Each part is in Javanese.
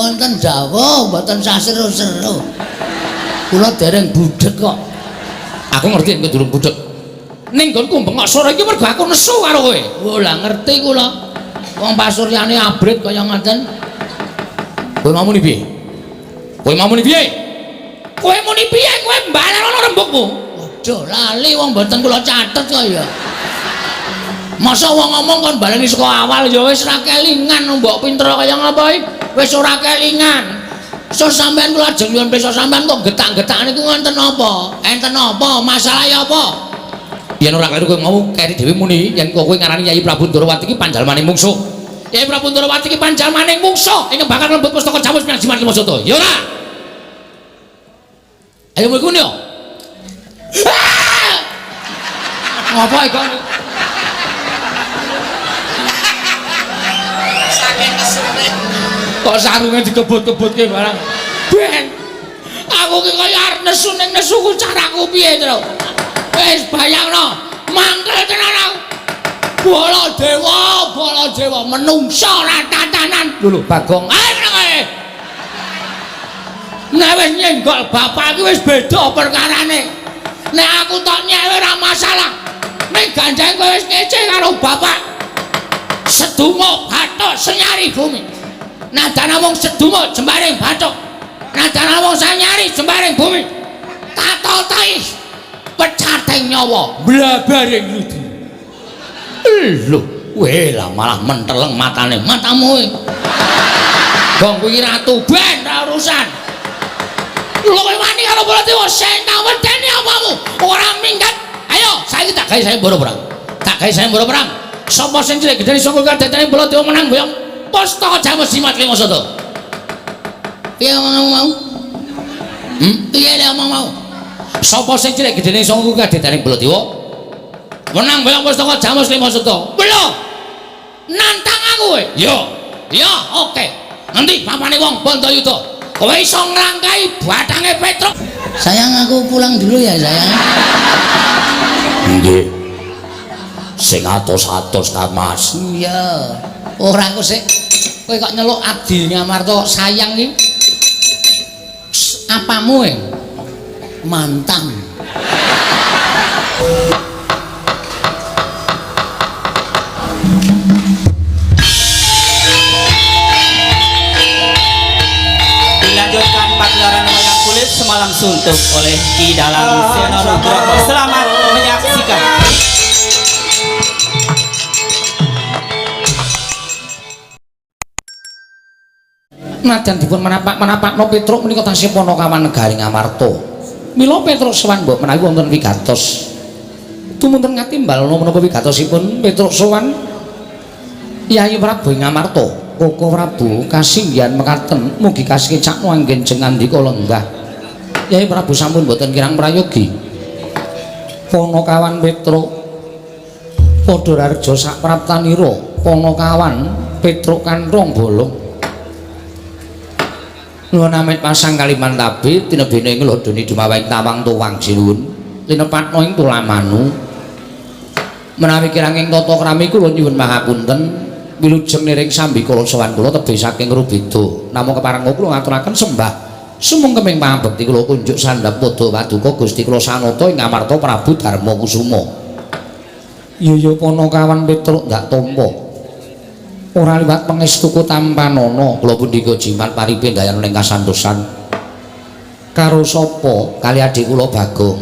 Wonten dawuh mboten sah seru-seru. Kula dereng budheg kok. Aku ngerti yen kowe durung budheg. Ning nggonku bengok sore iki mergo aku nesu karo kowe. Oh lah ngerti kula. Wong pasuryane abrit kaya ngoten. Kowe mau muni piye? Kowe mau muni piye? Kowe muni piye? Kowe mbalenono rembugmu. Waduh, lali wong mboten kula catet kok ya. Masa wong ngomong kon baleni saka awal ya wis ra kelingan mbok pinter kaya ngapa iki? Wis ora kelingan. So sampean kula ajeng nyuwun pirsa sampean kok getak-getak niku wonten apa? Enten apa? Masalahe apa? Yen ora kleru kowe mau keri dhewe muni yen kowe ngarani Yayi Prabu Ndorowati iki panjalmaning mungsuh. Yayi Prabu Ndorowati iki panjalmaning mungsuh ingkang bakal lembut pustaka Jamus Miang Jimat Lima. Ya ora? Ayo mlebu yo. Ngapa iki? Saking nesune. Kok sarunge dikebut-kebutke barang. Ben. Aku ki kaya arep nesu ning nesuku caraku piye, Tru? Wis bayangno, mangkel tenan aku. Baladewa, Baladewa menungsa ora tatanan. Lho lho, Bagong. Ayo meneng ae. Nek wis nyenggol bapak iki wis beda perkarane. Nek aku tok nyewe ora masalah. Ning ganjane kowe wis ngece karo bapak. Sedumuk bathuk senyari bumi. Nadan namung sedumuk jembaring bathuk. Nadan namung sanyari jembaring bumi. Tatotai pecating nyawa Blabaring ludi. Lho, weh lah malah menteleng matane. Matamu e. Gong kuwi ratu ben ra urusan. Lho kowe wani karo Baladewa sing tak wedeni apamu? Ora minggat. Ayo, saiki tak gawe sayembara perang. Tak gawe sayembara perang. Sapa sing cilik gedene saka kadadane Baladewa menang boyong pustaka Jamus Jimat Lima Sata. Piye omongmu mau? Piye le omong mau? Sapa sing cilik gedene saka kadadane Baladewa menang boyong pustaka Jamus Lima Sata. Lho. Nantang aku kowe. Yo, Ya, oke. Nanti papane wong Bandayuda. Kowe iso nglangkai bathange Petruk. Sayang aku pulang dulu ya, sayang. Nggih. Sing atos-atos ta, Mas. Iya. Ora aku sik. Kowe kok nyeluk Abdi Ngamarta sayang iki. Apamu e? Mantan. Dilanjutkan pagelaran wayang kulit semalam suntuk oleh Ki Dalang Seno Nugroho. Selamat menyaksikan. Najan dipun menapak-menapakno Petruk menika tasih Panakawan negari Ngamarta. Mila Petruk sowan mbok menawi wonten wigatos. Tumunten ngatimbal menapa wigatosipun Petruk sowan Yayi Prabu ing Ngamarta. Koko Prabu kasinggihan mekaten mugi kasekecakno anggen jeng ngandika lenggah. Yayi Prabu sampun boten kirang prayogi. Panakawan Petruk padha rarja sapraptanira. Panakawan Petruk kanthong bolong. Nuwun amit pasang kaliman tabi tinebene ing lodone dumawahing tawang tuwang sinuwun linepatna ing tulamanu menawi kiranging tata krami kula nyuwun pangapunten wilujeng niring sambikala sowan kula tebih saking rubeda namung kepareng kula ngaturaken sembah sumungkeming pangabekti kula kunjuk sandhap padha paduka Gusti kula sanata ing Ngamarta Prabu Darma Kusuma. Iya ya Panakawan Petruk ndak tampa ora liwat pangestuku tampanana kula pundhika jimat paripe ndayana ning kasantosan karo sapa kali adik kula Bagong.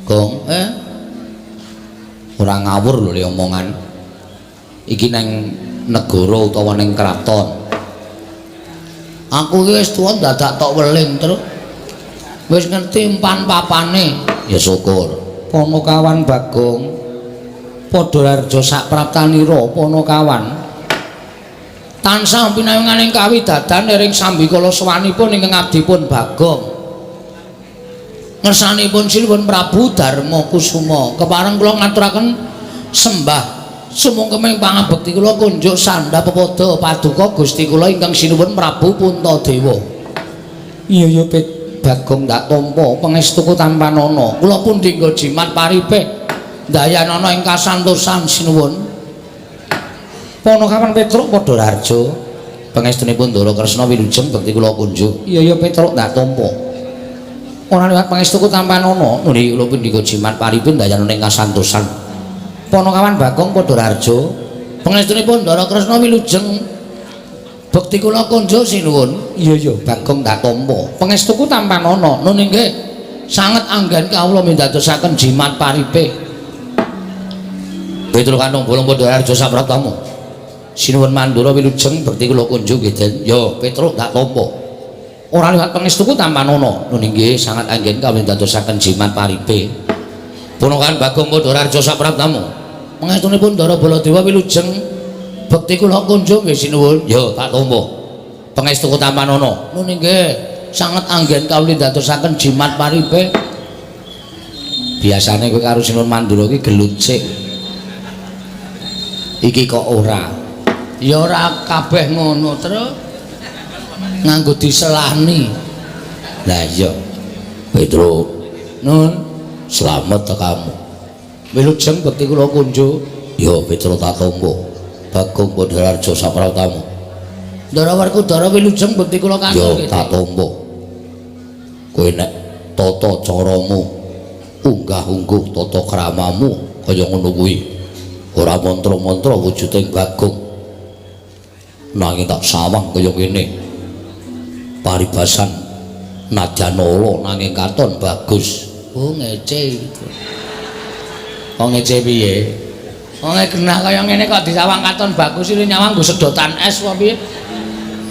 Gong, ora ngawur lho le omongan iki neng negara utawa neng kraton. Aku iki wis tuwa dadak tok weling, Truk. Wis ngerti empan papane. Ya syukur. Panakawan Bagong padha rarja sapraptanira Panakawan tansah pinanganing kawidadan ring sambikala sowanipun ingkang abdipun Bagong. Ngersanipun Sinuwun Prabu Darma Kusuma kepareng kula ngaturaken sembah sumungkeming pangabekti kula kunjuk sandhap pepada paduka Gusti kula ingkang sinuwun Prabu Puntadewa. Iya ya Bagong ndak tampa pangestuku tampanana kula pundhingga jimat paripe ndayanana ing kasantosan sinuwun. Panakawan Petruk padha rarja Pangestunipun Ndara Kresna wilujeng bekti kula kunjuk. Iya ya Petruk tak tampa. Ora liwat pangestuku tampanana, nuli kula pindika jimat paripin dayana ing kasantosan. Panakawan Bagong padha raharja. Pangestunipun Ndara Kresna wilujeng bekti kula kunjuk sinuwun. Iya ya Bagong tak tampa. Pangestuku tampanana. Nun inggih sanget anggen kawula mindadosaken jimat paripe. Petruk kantong bolong padha raharja sapratamu. Sinuwun Mandura wilujeng bekti kula kunjuk nggih Den. Ya Petruk tak tampa. Ora liwat pangestuku tampanana. Nun inggih sanget anggen kawula mindadosaken jimat paripe. Punakawan Bagong padha raharja sapratamu. Pangestunipun Ndara Baladewa wilujeng bekti kula kunjuk nggih sinuwun. Ya tak tampa. Pangestuku tampanana. Nun inggih sanget anggen kawula ndadosaken jimat paripe. Biasane kowe karo Sinuwun Mandura iki gelut sik. Iki kok ora. Ya ora kabeh ngono, Truk. Nganggo diselani. Lah iya. Petruk, Nun, slamet tekamu. Wilujeng bekti kula kunjuk. Ya Petruk tak tampa. Bagong padha raharja sapratamu. Ndara Werkudara wilujeng bekti kula Ya kantuk. tak tampa. Kowe nek tata caramu unggah-ungguh tata kramamu kaya ngono kuwi. Ora mantra-mantra wujuding Bagong. Nanging tak sawang kaya ngene. Paribasan nadyan ala nanging katon bagus. Oh ngece. Kok ngece piye? Wong genah kaya ngene kok disawang katon bagus iki nyawang nggo sedotan es apa piye?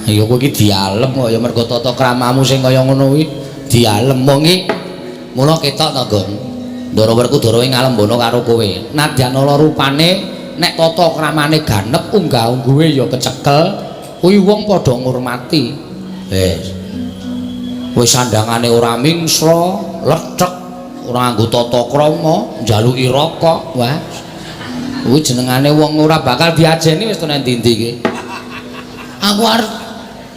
Ya kowe iki dialem kok ya mergo tata kramamu sing kaya ngono kuwi dialem wong iki. Mula ketok to, Gong. Ndara Werkudara ing ngalembana karo kowe. Nadyan ala rupane nek tata kramane ganep unggah-ungguhe ya kecekel, kuwi wong padha ngurmati. Wis. Wis sandangane ora mingsra, lethek, ora nganggo tata krama, njaluki rokok. Wah. Kuwi jenengane wong ora bakal diajeni wis to nang ndi-ndi iki. Aku arep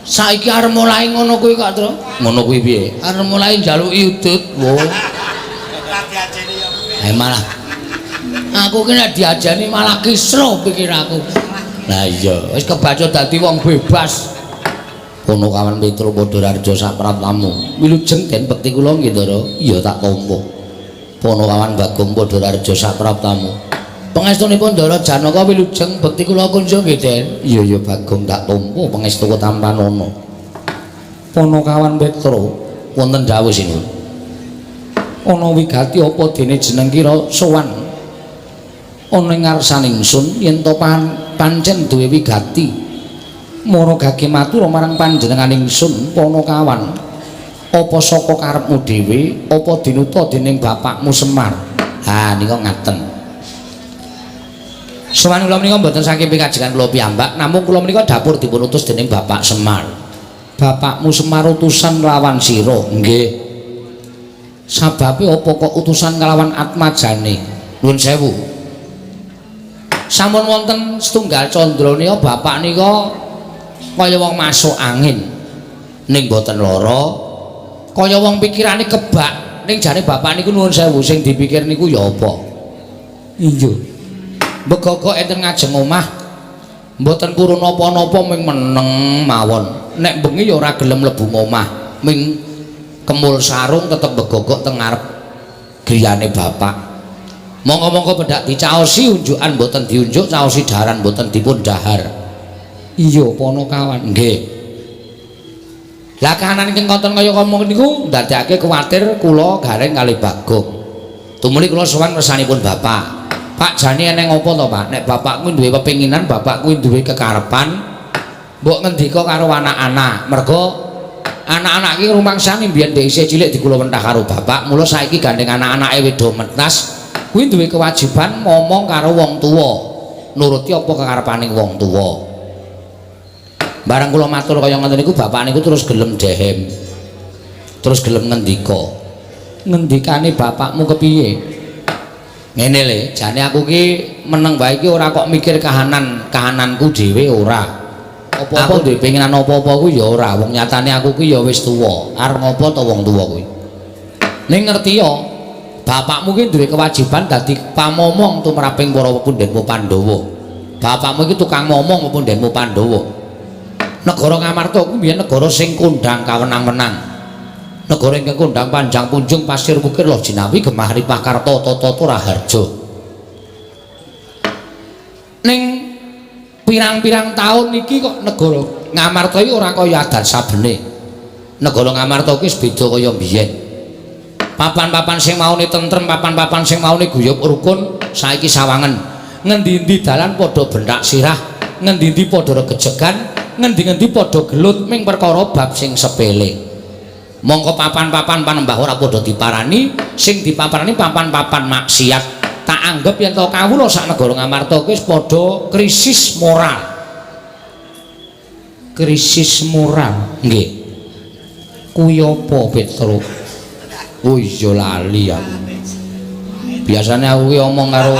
saiki arep mulai ngono kuwi kok, Tru. Ngono kuwi piye? Arep mulai njaluki udut. Wo. Eh malah aku ki nek diajeni malah kisruh pikiraku. Lah iya, wis kebaca dadi wong bebas. Punakawan Petruk padha raharja sapratamu. Wilujeng den bekti kula nggih, Ndara. Iya tak tampa. Punakawan Bagong padha raharja sapratamu. Pangestunipun Ndara Janaka wilujeng bekti kula kunjung nggih, Den. Iya ya Bagong tak tampa pangestuku tampanana. Punakawan Petruk wonten dawuh sinuwun. Ana wigati apa dene jeneng kira sowan ana ing ngarsaning ingsun yen to pancen duwe wigati. Mara gage matur marang panjenengan ingsun Panakawan. Apa saka karepmu dhewe apa dinuta dening bapakmu Semar? Ha nika ngaten. Sowan kula menika mboten saking pikajengan kula piyambak, namung kula menika dapur dipun utus dening Bapak Semar. Bapakmu Semar utusan lawan sira? Nggih. Sababe apa kok utusan kalawan atmajane? Nuwun sewu. Sampun wonten setunggal candra nika bapak nika kaya wong masuk angin ning mboten lara, kaya wong pikirane kebak. Ning jane bapak niku nuwun sewu sing dipikir niku ya apa? Iya. Begogok enten ngajeng omah mboten purun napa-napa ming meneng mawon. Nek bengi ya ora gelem mlebu omah, ming kemul sarung tetep begogok teng ngarep griyane bapak. Monggo-monggo pendak dicaosi unjukan mboten diunjuk, caosi daharan mboten dipun dahar. Iya Panakawan. Nggih. Lah kahanan ingkang konten kaya ngomong niku ndadekake kuwatir kula gareng kalih Bagong. Tumuli kula sowan ngersanipun bapak. Pak jane eneng apa to, Pak? Nek bapakku duwe pepinginan, bapakku duwe kekarepan, mbok ngendika karo anak-anak. Mergo anak-anak iki rumangsane mbiyen dhek isih cilik dikula wentah karo bapak, mula saiki gandeng anak-anake wedo mentas, kuwi duwe kewajiban ngomong karo wong tuwa, nuruti apa kekarepaning wong tuwa. Bareng kula matur kaya ngoten niku bapak niku terus gelem dehem. Terus gelem ngendika. Ngendikane bapakmu kepiye? Ngene le, jane aku ki meneng wae iki ora kok mikir kahanan-kahananku dhewe ora. Apa-apa Aku duwe penginan apa-apa kuwi ya ora, wong nyatane aku ki ya wis tuwa. Arep ngopo to wong tuwa kuwi? Ning ngerti ya, bapakmu ki duwe kewajiban dadi pamomong tumraping para pepundhenmu Pandhawa. Bapakmu iki tukang momong pepundhenmu Pandhawa. Negara Ngamarta kuwi biyen negara sing kondhang kawenang-wenang. Negara ingkang kondhang panjang punjung pasir wukir loh jinawi gemah ripah karta tata raharja. Ning pirang-pirang taun iki kok negara Ngamarta iki ora kaya adat sabene. Negara Ngamarta iki wis beda kaya biyen. Papan-papan sing maune tentrem, papan-papan sing maune guyub rukun saiki sawangen. Ngendi-endi dalan padha benthak sirah, ngendi-endi padha regejegan, ngendi-ngendi padha gelut ming perkara bab sing sepele. Mongko papan-papan panembah ora padha diparani, sing dipaparani papan-papan maksiat. Tak anggep yen to kawula sak negara Ngamarta kuwi wis padha krisis moral. Krisis moral, nggih. Kuwi apa, Petro? Oh iya lali aku. Biasane aku ki omong karo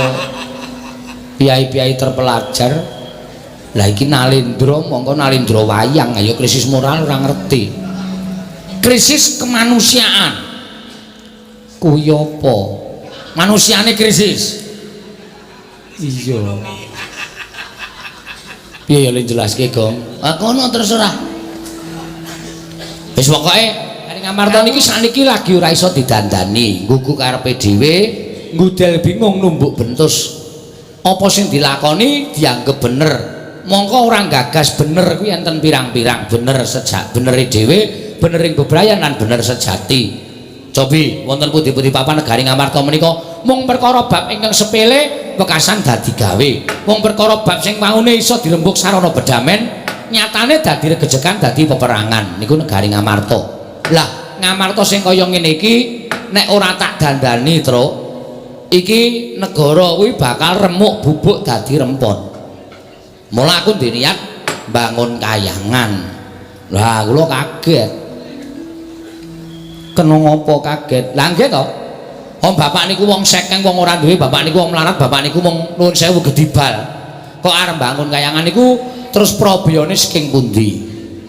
piyai-piyai terpelajar. Lah iki Nalendra, mongko Nalendra wayang, ayo krisis moral ora ngerti. Krisis kemanusiaan. Kuwi apa? Manusiane krisis. Iya. Piye ya le jelaske, Gong? Ah kono terserah. Wis pokoke Ngamarta niki sakniki lagi ora iso didandani, nggugu karepe dhewe, ngudel bingung numbuk bentus. Apa sing dilakoni dianggep bener. Mongko ora gagas bener kuwi enten pirang-pirang, bener sejak benere dhewe, bener ing bebrayan lan bener sejati. Cobi wonten pundi-pundi papan negari Ngamarta menika mung perkara bab ingkang sepele wekasan dadi gawe. Mung perkara bab sing maune iso dirembug sarana bedamen, nyatane dadi regejegan, dadi peperangan. Niku negari Ngamarta. Lah Ngamarta sing kaya ngene iki nek ora tak dandani, Truk, iki negara kuwi bakal remuk bubuk dadi rempon. Mula aku ndek niat bangun kayangan. Lah kula kaget. Kena ngopo kaget? Lah nggih to. Om bapak niku wong sekeng, wong ora duwe, bapak niku wong melarat, bapak niku wong nuwun sewu gedibal. Kok arep bangun kayangan niku terus probiyone saking pundi?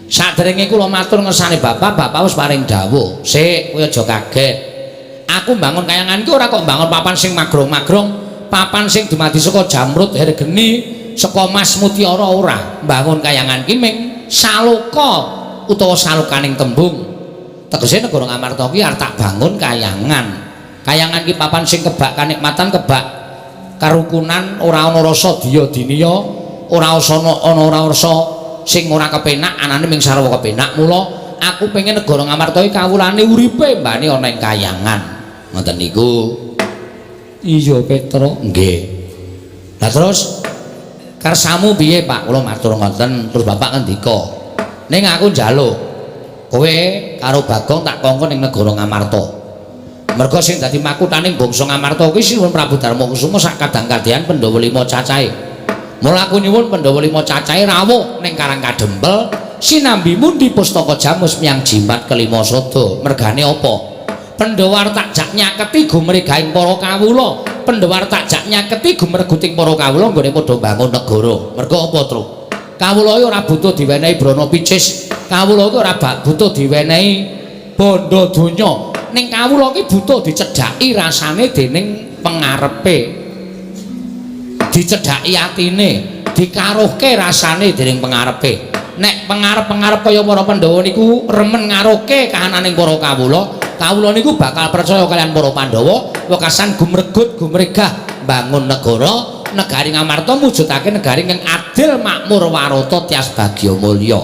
Saderenge kula matur ngersane bapak, bapak wis paring dawuh. Sik, kowe aja kaget. Aku bangun kayangan iki ora kok bangun papan sing magrong-magrong, papan sing dumadi saka jamrut hergeni, saka mas mutiara ora. Bangun kayangan ki ming saloka utawa salokaning tembung. Tegese negara Ngamarta ki arep tak bangun kayangan. Kayangan ki papan sing kebak kanikmatan, kebak karukunan, ora ana rasa diya diniya, ora ana ora rasa sing ora kepenak, anane ming sarwa kepenak. Mula aku pengen negara Ngamarta iki kawulane uripe mbane ana ing kayangan. Ngoten niku. Iya, Petro. Nggih. Lah terus kersamu piye, Pak? Kula matur ngoten, terus bapak ngendika, "Ning aku njaluk kowe karo Bagong tak kongkon ning negara Ngamarta." Merga sing dadi makutaning bangsa Ngamarta kuwi Sinuwun Prabu Darma Kusuma sak kadang-kadhean Pandhawa lima cacahe. Mula aku nyuwun Pandhawa lima cacahe rawuh ning Karang Kadempel sinambi mundi pustaka jamus miyang jimat kelima sada. Mergane apa? Pandhawa arep tak jak nyaketi gumregahing para kawula. Pandhawa arep tak jak nyaketi gumreguting para kawula nggone padha bangun negara. Merga apa, Truk? Kawula iki ora butuh diwenehi brana picis. Kawula iki ora butuh diwenehi bondo donya. Ning kawula iki butuh dicedhaki rasane dening pengarepe. Dicedhaki atine, dikaruhke rasane dening pengarepe. Nek pengarep-pengarep kaya para Pandhawa niku remen ngaruhke kahananing para kawula, kawula niku bakal percaya kaliyan para Pandhawa, wekasan gumregut gumregah bangun negara, negari Ngamarta mujudake negari ingkang adil makmur warata tias bagya mulya.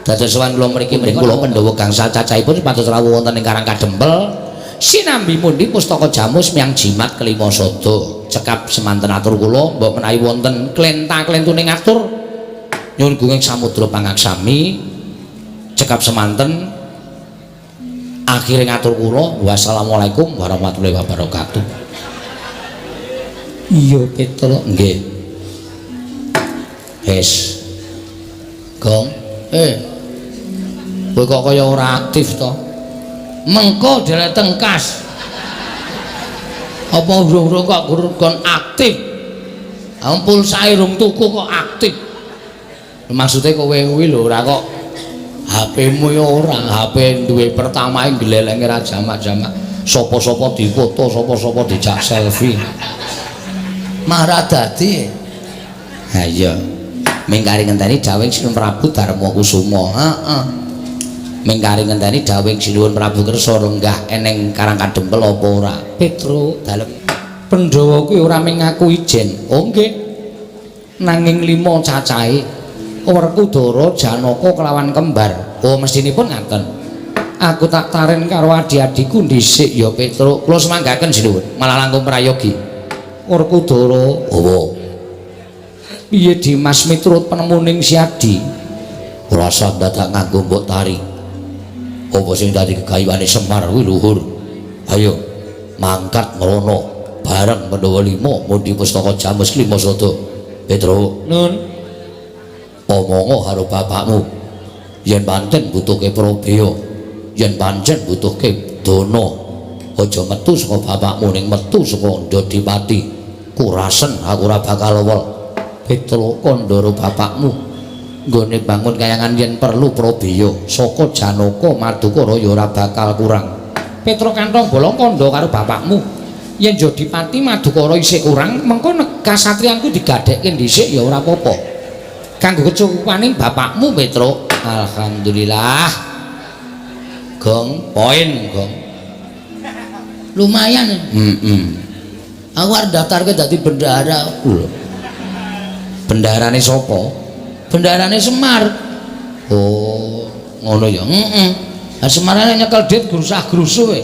Dados sowan kula mriki mriki kula Pandhawa gangsal cacahipun supados rawuh wonten ing Karang Kadempel sinambi mundi pustaka jamus miyang jimat kelima sada. Cekap semanten atur kula, mbok menawi wonten klenta-klentune ngatur nyuwun gunging samudra pangaksami. Cekap semanten akhire ngatur kula, wassalamualaikum warahmatullahi wabarakatuh. Iya, Petro. Nggih. Wis. Gong. Kowe kok kaya ora aktif to? Mengko dhewe tengkas. Apa urung-urung kok kon aktif? Wong pulsae rung tuku kok aktif. Maksude kowe kuwi lho ora kok HP-mu ya ora, HP duwe pertama glelenge ra jamak-jamak. Sapa-sapa difoto, sapa-sapa dijak selfie. Marah dadi. Ha iya. Mingkari ngenteni dawuhing Sinuwun Prabu Darma Kusuma. Heeh. Mingkari ngenteni dawuhing Sinuwun Prabu kersa lenggah eneng Karang Kadempel apa ora? Petruk dalem Pandhawa kuwi ora mung ngaku ijen. Oh nggih. Nanging lima cacahe Werkudara, Janaka kelawan kembar. Oh mestinipun ngaten. Aku tak taren karo adi-adiku dhisik ya Petruk. Kula semanggaken sinuwun, malah langkung prayogi. Werkudara, oh. Piye Dimas miturut penemuning si Adi? Ora usah dadak nganggo mbok tari. Apa sing dadi gegayuhane Semar kuwi luhur. Ayo mangkat mrono bareng Pandhawa lima mundi pustaka Jamus lima sada. Petruk, nun. Omongo karo bapakmu. Yen pancen butuhke prabeya, yen pancen butuhke dana, aja metu saka bapakmu ning metu saka Ndodipati. Kurasen aku ora bakal lewel. Petruk kandhara bapakmu nggone bangun kayangan yen perlu prabeya saka Janaka Madukara ya ora bakal kurang. Petruk kantong bolong kandha karo bapakmu yen Jodipati Madukara isih kurang mengko kasatriyanku digadhekke dhisik ya ora apa-apa kanggo kecukupaning bapakmu Petruk. Alhamdulillah. Gong poin gong lumayan. Aku arep daftarke dadi bendahara. Lho, bendaharane sapa? Bendaharane Semar. Oh, ngono ya. Heeh. Lah Semarane nyekel dit grusah-grusuh kowe.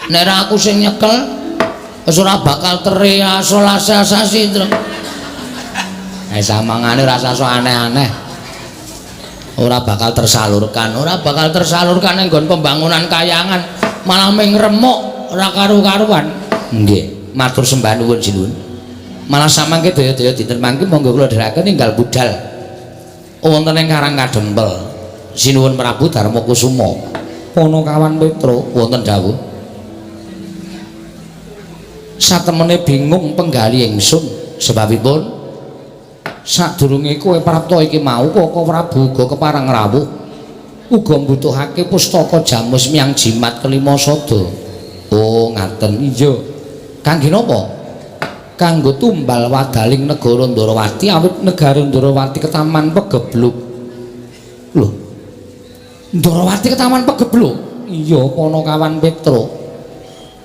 Nek ora aku sing nyekel wis ora bakal terrealisasi, Tru. Eh samangane ora usah aneh-aneh. Ora bakal tersalurkan, ora bakal tersalurkan ning nggon pembangunan kayangan, malah ming remuk ora karu-karuan. Nggih, matur sembah nuwun sinuwun. Malah samangke daya-daya dinten mangke monggo kula dherekaken ninggal budal wonten ing Karang Kadempel. Sinuwun Prabu Darma Kusuma. Panakawan Petruk wonten dawuh. Satemene bingung penggali ingsun sebabipun sadurunge kowe prapta iki mau Koko Prabu uga kepareng rawuh uga mbutuhake pustaka Jamus miyang jimat kelima sada. Oh ngaten. Iya. Kangge napa? Kanggo tumbal wadaling negara Ndarawati awit negara Ndarawati ketaman pegebluk. Lho. Ndarawati ketaman pegebluk? Iya, Panakawan Petruk.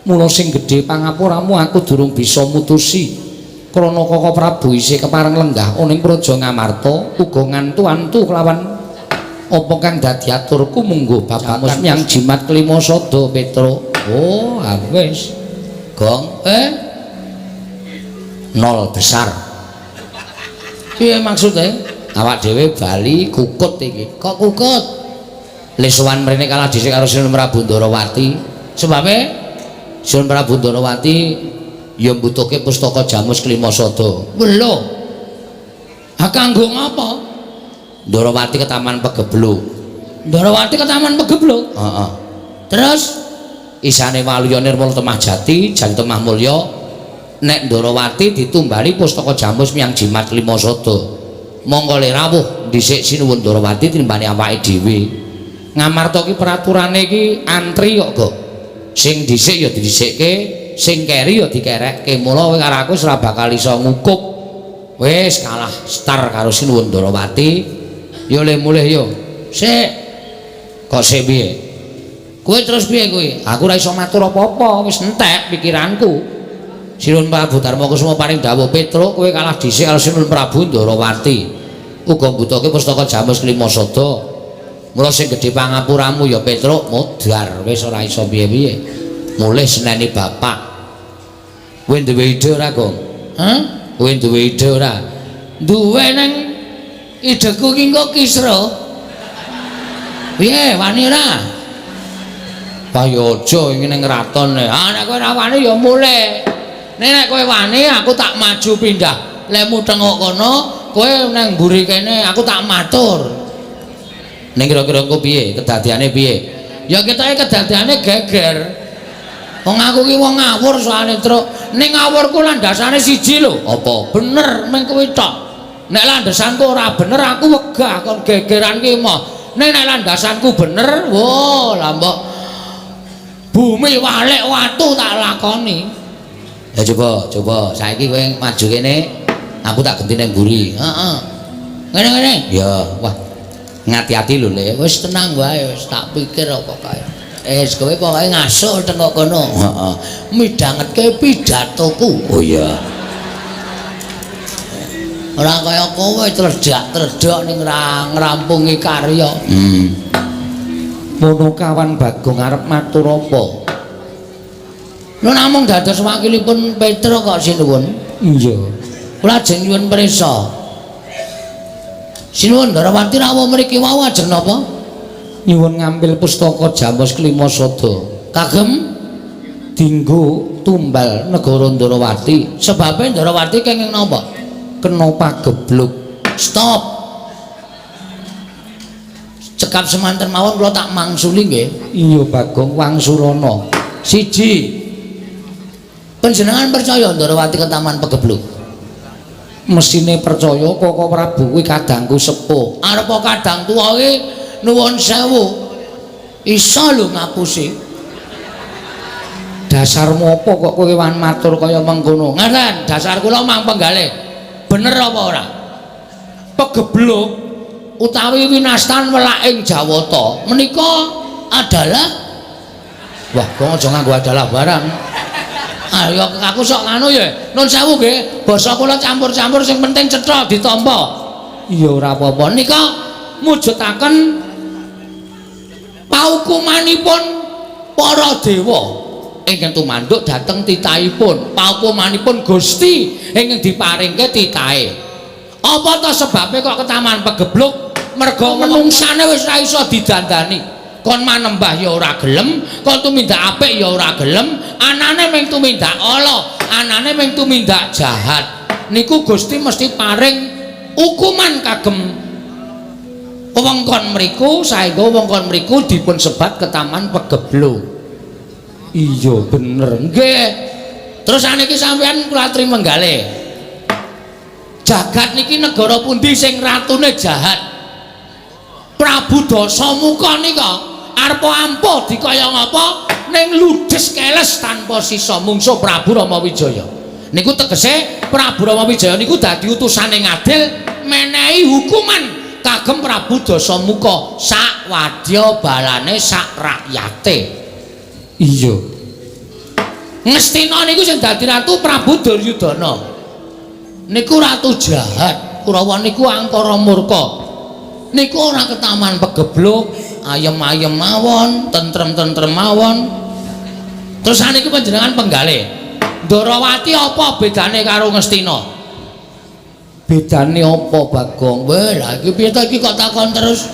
Mula sing gedhe pangapuramu aku durung bisa mutusi. Krana Koko Prabu isih kepareng lenggah ana ing Praja Ngamarta uga ngantu-antu kelawan apa kang dadi aturku munggo babagan miyang jimat kelima sada Petruk. Oh, wis. Gong, nol besar. Piye maksudnya? Awak dhewe bali kukut iki. Kok kukut? Lesowan mrene kalah dhisik karo Sinuwun Prabu Ndarawati. Sebabe Sinuwun Prabu Ndarawati ya mbutuhke pustaka Jamus kelima sada. Lho. Ha kanggo ngapa? Ndarawati ketaman pegebluk. Ndarawati ketaman pegebluk? Heeh. Terus isane Waluya Nirmala Temah Jati, Jati Temah Mulya nek Ndarawati ditumbali pustaka Jamus miyang jimat kelima sada. Monggo le rawuh dhisik Sinuwun Ndarawati timbane awake dhewe. Ngamarta ki peraturane iki antri kok, Gok. Sing dhisik ya didhisikke, sing keri ya dikerekke. Mula kowe karo aku ora bakal iso ngukup. Wis kalah star karo Sinuwun Ndarawati. Ya le mulih yo. Sik. Kok sik piye? Kowe terus piye kowe? Aku ora iso matur apa-apa, wis entek pikiranku. Sinuwun Prabu Darma Kusuma paring dawuh Petruk kowe kalah dhisik karo Sinuwun Prabu Ndarawati. Uga mbutuhke pustaka Jamus kelima sada. Mula sing gedhe pangapuramu ya Petruk modar wis ora iso piye-piye. Mulih seneni bapak. Kowe duwe ide ora, Gong? Hah? Kowe duwe ide ora? Duwe nang ideku ki engko kisra. Piye wani ora? Wah ya aja iki ning kraton. Ah nek kowe ora wani ya mulih. Nek kowe wani aku tak maju pindah. Lemu tengok kono, kowe nang mburi kene aku tak matur. Ning kira-kira engko piye? Kedadiane piye? Ya ketoke kedadiane geger. Wong aku ki wong ngawur soalé, Truk. Ning ngawurku landasane siji lho. Apa? Bener mung kuwi tok. Nek landasanku ora bener aku wegah kon gegeran ki moh. Ning nek landasanku bener, wo lah mbok bumi walik watu tak lakoni. Ya coba, coba saiki kowe maju kene, aku tak genti ning mburi. Heeh. Ngene-ngene. Ya, wah. Ngati-ati lho, Le. Wis tenang wae, wis tak pikir apa kae. Wis kowe pokoke ngasuh teko kono. Heeh. Midhangetke pidatoku. Oh iya. Ora kaya kowe tredak-tredok ning ngrampungi karya. Ponokawan Bagong arep matur apa? Lho namung dados wakilipun Petra kok sinuwun. Iya. Kula ajeng nyuwun prisa. Sinuwun Ndarawati rawuh mriki wau ajeng napa? Nyuwun ngambil pustaka Jamus Klima Sada. Kagem dinggo tumbal negara Ndarawati. Sebabe Ndarawati kenging napa? Kena pagebluk. Stop. Cekap semanten mawon kula tak mangsuli nggih. Iya Bagong wangsulana. Siji. Panjenengan percaya Ndarawati ketaman pegebluk? Mesine percaya Koko Prabu kuwi kadangku sepuh. Arepa kadang tuwa iki nuwun sewu. Iso lho ngapusi. Dasarmu apa kok kowe wan matur kaya mengkono? Ngaten, dasar kula mang penggalih. Bener apa ora? Pegebluk utawi winastan welaking Jawata menika adalah wah, kok aja nganggo adalah barang. Ayo aku sok nganu ya. Nun sewu nggih, basa kula campur-campur sing penting cetha ditampa. Iya ora apa-apa. Nika mujudaken paukumanipun para dewa ingkang tumanduk dhateng titahipun, paukumanipun Gusti ingkang diparingke titahe. Apa ta sebabe kok ketaman pegebluk? Merga menungsane wis ora iso didandani. Kon manembah ya ora gelem, kon tumindak apik ya ora gelem, anane mung tumindak ala, anane mung tumindak jahat. Niku Gusti mesti paring hukuman kagem wewengkon mriku saengga wewengkon mriku dipun sebat ketaman pegebluk. Iya bener. Nggih. Terus saniki sampean kula aturi menggalih. Jagat niki negara pundi sing ratune jahat? Prabu Dasamuka nika arepa ampuh dikaya ngapa ning ludes keles tanpa sisa mungsuh Prabu Rama Wijaya. Niku tegese Prabu Rama Wijaya niku dadi utusane ngadil menehi hukuman kagem Prabu Dasamuka sak wadya balane sak rakyate. Iya. Ngastina niku sing dadi ratu Prabu Duryudana. Niku ratu jahat, Kurawa niku angkara murka. Niku ora ketaman pegebluk, ayem-ayem mawon, tentrem-tentrem mawon. Terus saniki panjenengan penggalih. Ndarawati apa bedane karo Ngastina? Bedane apa Bagong? Weh, lha iki piye to iki kok takon terus?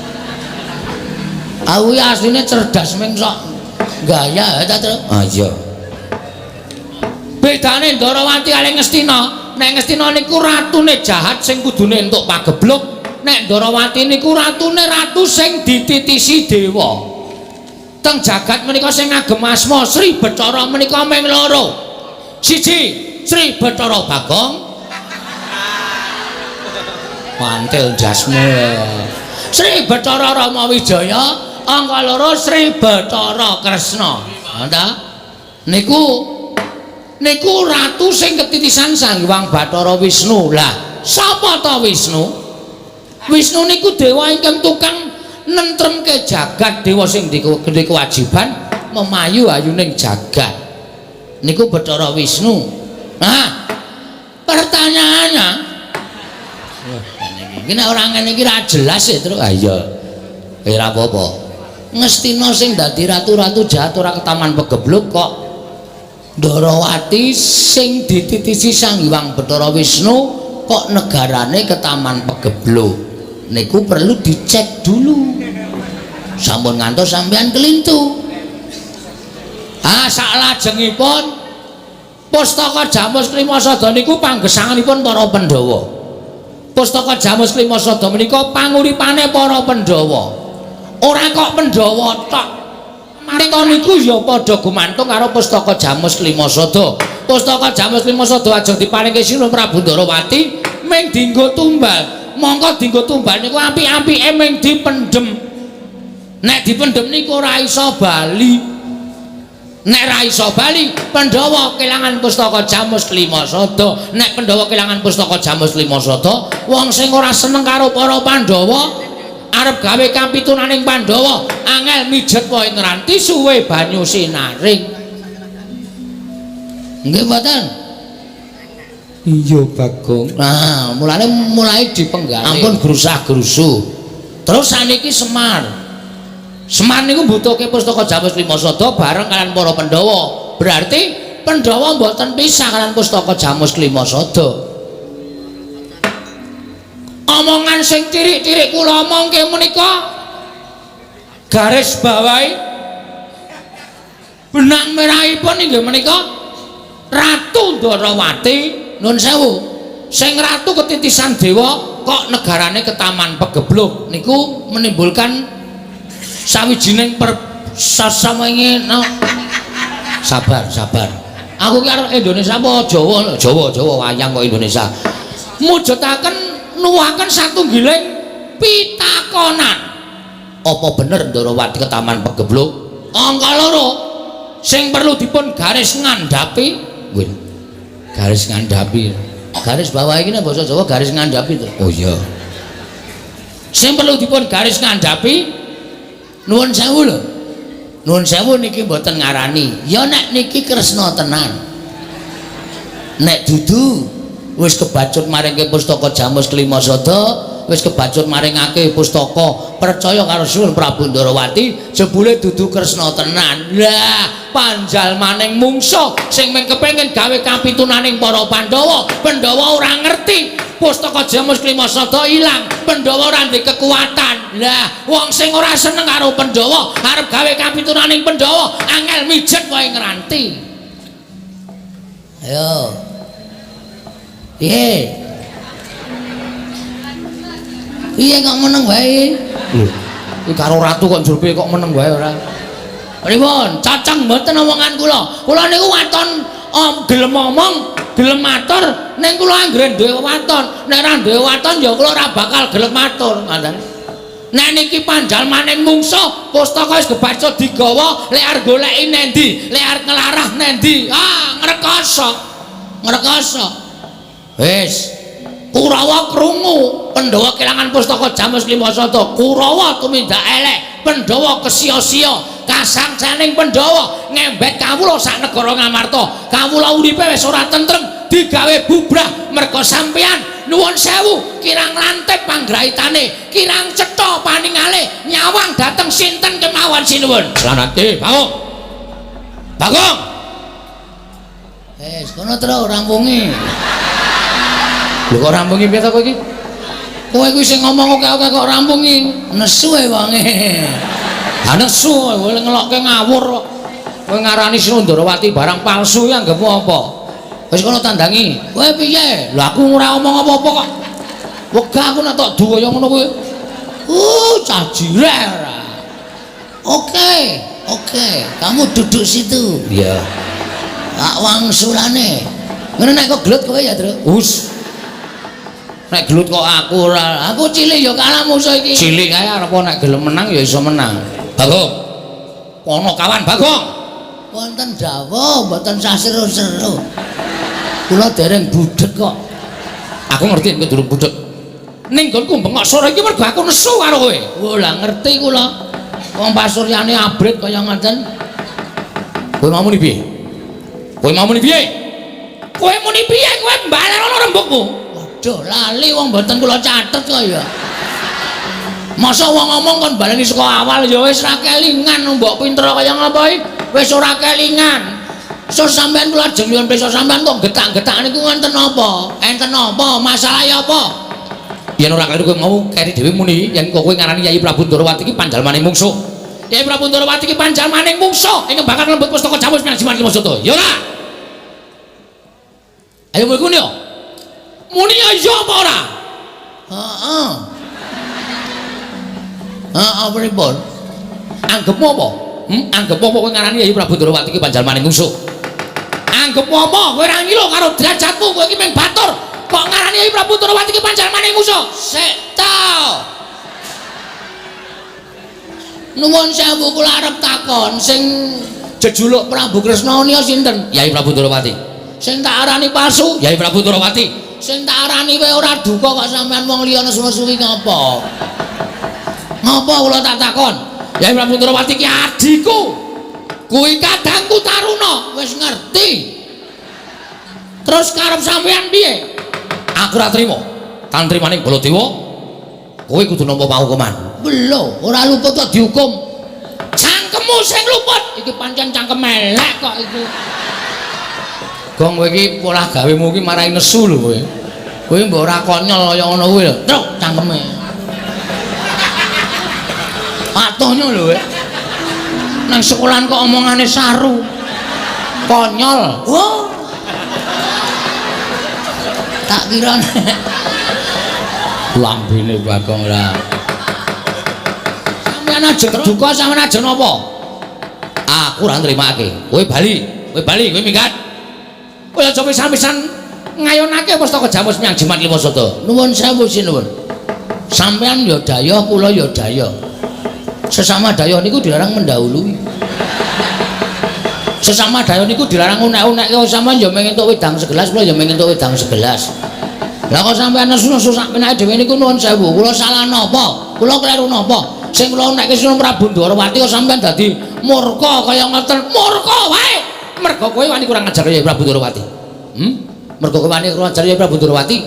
Aku iki asline cerdas ming sok gaya ta, Tru? Ah iya. Bedane Ndarawati kali Ngastina, nek Ngastina niku ratune jahat sing kudune entuk pagebluk, nek Ndarawati niku ratune ratu sing dititisi dewa. Teng jagat menika sing ngagem asma Sri Bathara menika ming loro. Siji, Sri Bathara Bagong. Mantil jasmu. Sri Bathara Rama Wijaya, angka loro Sri Bathara Kresna. Ha ta? Niku niku ratu sing ketitisan Sang Hyang Bathara Wisnu. Lah, sapa ta Wisnu? Wisnu niku dewa ingkang tukang nentremke jagat, dewa sing duwe kewajiban memayu ayuning jagat. Niku Bathara Wisnu. Nah, pertanyaannya, iki nek ora ngene iki ra jelas ya, Tru. Ah iya. Ora apa-apa. Ngastina sing dadi ratu-ratu jahat ora ketaman pegebluk kok Ndarawati sing dititisi Sang Hyang Bathara Wisnu kok negarane ketaman pegebluk. Niku perlu dicek dulu. Sampun ngantos sampean kelintu. Ah saklajengipun Pustaka Jamus Klima Sada niku panggesanganipun para Pandhawa. Pustaka Jamus Klima Sada menika panguripane para Pandhawa. Ora kok Pandhawa tok. Marta niku ya padha gumantung karo Pustaka Jamus Klima Sada. Pustaka Jamus Klima Sada ajeng diparingke Sinuwun Prabu Ndarawati ming dienggo tumbal. Mongko dienggo tumbal niku apik-apike ming dipendhem. Nek dipendhem niku ora iso bali. Nek ra iso bali, Pandhawa kelangan pustaka Jamus Klima Sada. Nek Pandhawa kelangan pustaka Jamus Klima Sada, wong sing ora seneng karo para Pandhawa arep gawe kapitunaning Pandhawa, angel mijet wae ngranti suwe banyu sinaring. Nggih mboten? Iya Bagong. Nah, mulane mulai dipenggalih. Ampun grusah-grusuh. Terus saniki Semar. Semar niku mbutuhke pustaka Jamus Klima Sada bareng kalian para Pandhawa. Berarti Pandhawa mboten pisah kalian pustaka Jamus Klima Sada. Omongan sing cirik-cirik kula omongke menika garis bawahi benang merahipun inggih menika Ratu Ndorowati. Nun sewu, sing ratu ketitisan dewa kok negarane ketaman pegebluk niku menimbulkan sawijining persasamenge no. Sabar, sabar. Aku ki arep Indonesia apa Jawa? Jawa, Jawa wayang kok Indonesia. Mujudaken nuwuhaken satunggiling pitakonan. Apa bener Ndorowati ketaman pegebluk? Angka loro sing perlu dipun garis ngandhapi, wih. Garis ngandhapi. Garis bawah iki nek basa Jawa garis ngandhapi to. Oh iya. Sing perlu dipun garis ngandhapi, nuwun sewu lho. Nuwun sewu niki mboten ngarani. Ya nek niki Kresna tenan. Nek dudu wis kebacut maringke pustaka Jamus Klima Sada, wis kebacut maringake pustaka percaya karo Sunan Prabu Ndorowati, jebule dudu Kresna tenan. Lah, panjalmaning mungsuh sing mung kepengin gawe kapitunaning para Pandhawa. Pandhawa ora ngerti pustaka Jamus Klima Sada ilang, Pandhawa ora ndek kekuatan. Lah, wong sing ora seneng karo Pandhawa arep gawe kapitunaning Pandhawa, angel mijet wae ngranti. Ayo. Piye? Piye kok meneng wae? Lho, iki karo ratu kok njur piye kok meneng wae ora? Pripun? Caceng mboten omongan kula. Kula niku waton gelem omong, gelem matur, ning kula anggere duwe waton. Nek ora duwe waton ya kula ora bakal gelem matur, ngoten. Nek niki panjalmaning mungsuh, pustaka wis kebacut digawa, lek arep goleki nendi, lek arep nglarah nendi? Ah, ngrekoso. Ngrekoso. Wis. Kurawa krungu, Pandhawa kelangan pustaka Jamus Klima Sada. Kurawa tumindak elek, Pandhawa kesia-sia, kasangsaning Pandhawa ngembet kawula sak negara Ngamarta. Kawula uripe wis ora tentrem, digawe bubrah merga sampeyan. Nuwun sewu, kirang lantip panggraitane, kirang cetha paningale, nyawang dateng sinten kemawon sinuwun. Slanate, Bagong. Bagong. Wis, kono terus rampungi. Lho kok rampungi piye to kowe iki? Kowe kuwi sing ngomong oke-oke kok rampungi. Nesu e wonge. Ha nesu kowe ngelokke ngawur kok. Kowe ngarani Sundrawati barang palsu ya anggepmu apa? Wis kono tandangi. Kowe piye? Lho aku ora omong apa-apa kok. Wegah aku nek tok du kaya ngono kuwi. Cah jireh ora. Oke, oke. Kamu duduk situ. Iya. Tak wangsulane. Ngono nek kok gelut kowe ya, Truk. Hus. Nek gelut kok aku ora. Aku cilik ya kalah musuh iki. Cilik kae arep nek gelem menang ya iso menang. Bagong. Kono kawan Bagong. Wonten dawuh mboten sah seru-seru. Kula dereng budheg kok. Aku ngerti nek durung budheg. Ning nggonku bengok sore iki mergo aku nesu karo kowe. Oh lah ngerti kula. Wong pasuryane abrit kaya ngoten. Kowe mau muni piye? Kowe mau muni piye? Kowe muni piye? Kowe mbalenono rembugmu. Waduh, lali wong mboten kula catet kok ya. Masa wong ngomong kon baleni saka awal ya wis ra kelingan mbok pinter kaya ngapa iki? Wis ora kelingan. So sampean kula ajeng nyuwun pirsa sampean kok getak-getak niku wonten apa? Enten apa? Masalahe apa? Yen ora keliru kowe mau keri dhewe muni yen kok kowe ngarani Yayi Prabu Ndorowati iki panjalmaning mungsuh. Yayi Prabu Ndorowati iki panjalmaning mungsuh ing bakal lembut pustaka Jamus Jimat Lima Sata. Ya ora? Ayo muni yo. Muni ya apa ora? Heeh. Heeh pripun? Anggepmu apa? Anggepmu apa kowe ngarani Yayi Prabu Ndorowati iki panjalmaning mungsuh? Anggepmu apa? Kowe ora ngilo karo derajatmu, kowe iki mung batur. Kok ngarani Yayi Prabu Ndorowati iki panjalmaning mungsuh? Sik ta. Nuwun sewu kula arep takon sing Jejuluk Prabu Kresna nika sinten? Yai Prabu Ndorowati. Sing tak arani palsu Yai Prabu Ndorowati. Sing tak arani kowe ora duka kok sampean wong liya nesu-nesu ki ngapa? Ngapa kula tak takon? Yai Prabu Ndorowati ki adhiku. Kuwi kadangku Taruna, wis ngerti. Terus karep sampean piye? Aku ora trima. Tantrimaning Baladewa, kowe kudu nampa paukuman. Lho, ora luput kok dihukum. Cangkemmu sing luput. Iki pancen cangkem elek kok iku. Gong kowe iki polah gawemu iki marai nesu lho kowe. Kowe mbok ora konyol kaya ngono kuwi lho. Truk cangkeme. Patuhnya lho kowe. Nang sekolahan kok omongane saru. Konyol. Oh. Tak kira lambene Bagong ora. Sampeyan aja keduka, sampeyan aja napa? Aku ora nrimake. Kowe bali, kowe bali, kowe minggat. Kowe aja pisan-pisan ngayonake pustaka Jamus menyang Jimat Lima Sada. Nuwun sewu sinuwun. Sampeyan ya dayah, kula ya dayah. Sesama dayah niku dilarang mendahului. Sesama dayah niku dilarang unek-unek. Kok sampeyan ya mung entuk wedang segelas, kula ya mung entuk wedang segelas. Lah kok sampeyan nesu-nesu sak penake dhewe niku nuwun sewu. Kula salah napa? Kula kleru napa? Sing kula unekke Sunan Prabu Ndorowati kok sampeyan dadi murka kaya ngoten. Murka wae. Mergo kowe wani kurang ajar ya Prabu Ndorowati. Mergo kowe wani kurang ajar ya Prabu Ndorowati.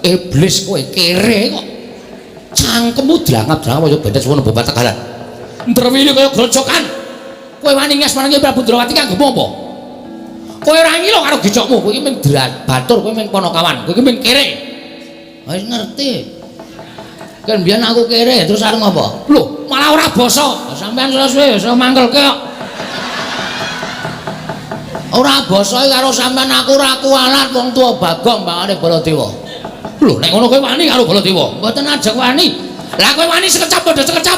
Iblis kowe kere kok. Cangkemmu drangap-drangap kaya bendet suwono babat tegalan. Ndrewili kaya grojokan. Kowe wani nges marang Prabu Ndorowati kanggo apa? Kowe ora ngilo karo gejokmu, kowe iki mung batur, kowe mung ponokawan, kowe iki mung kere. Wis ngerti. Kan biyen aku kere, terus arep ngopo? Lho, malah ora basa. Sampeyan suwe-suwe iso mangkelke kok. Ora basa karo sampeyan aku ora kualat wong tuwa Bagong mbangane Baladewa. Lho, nek ngono kowe wani karo Baladewa? Mboten ajeng wani. Lah kowe wani sekecap padha sekecap.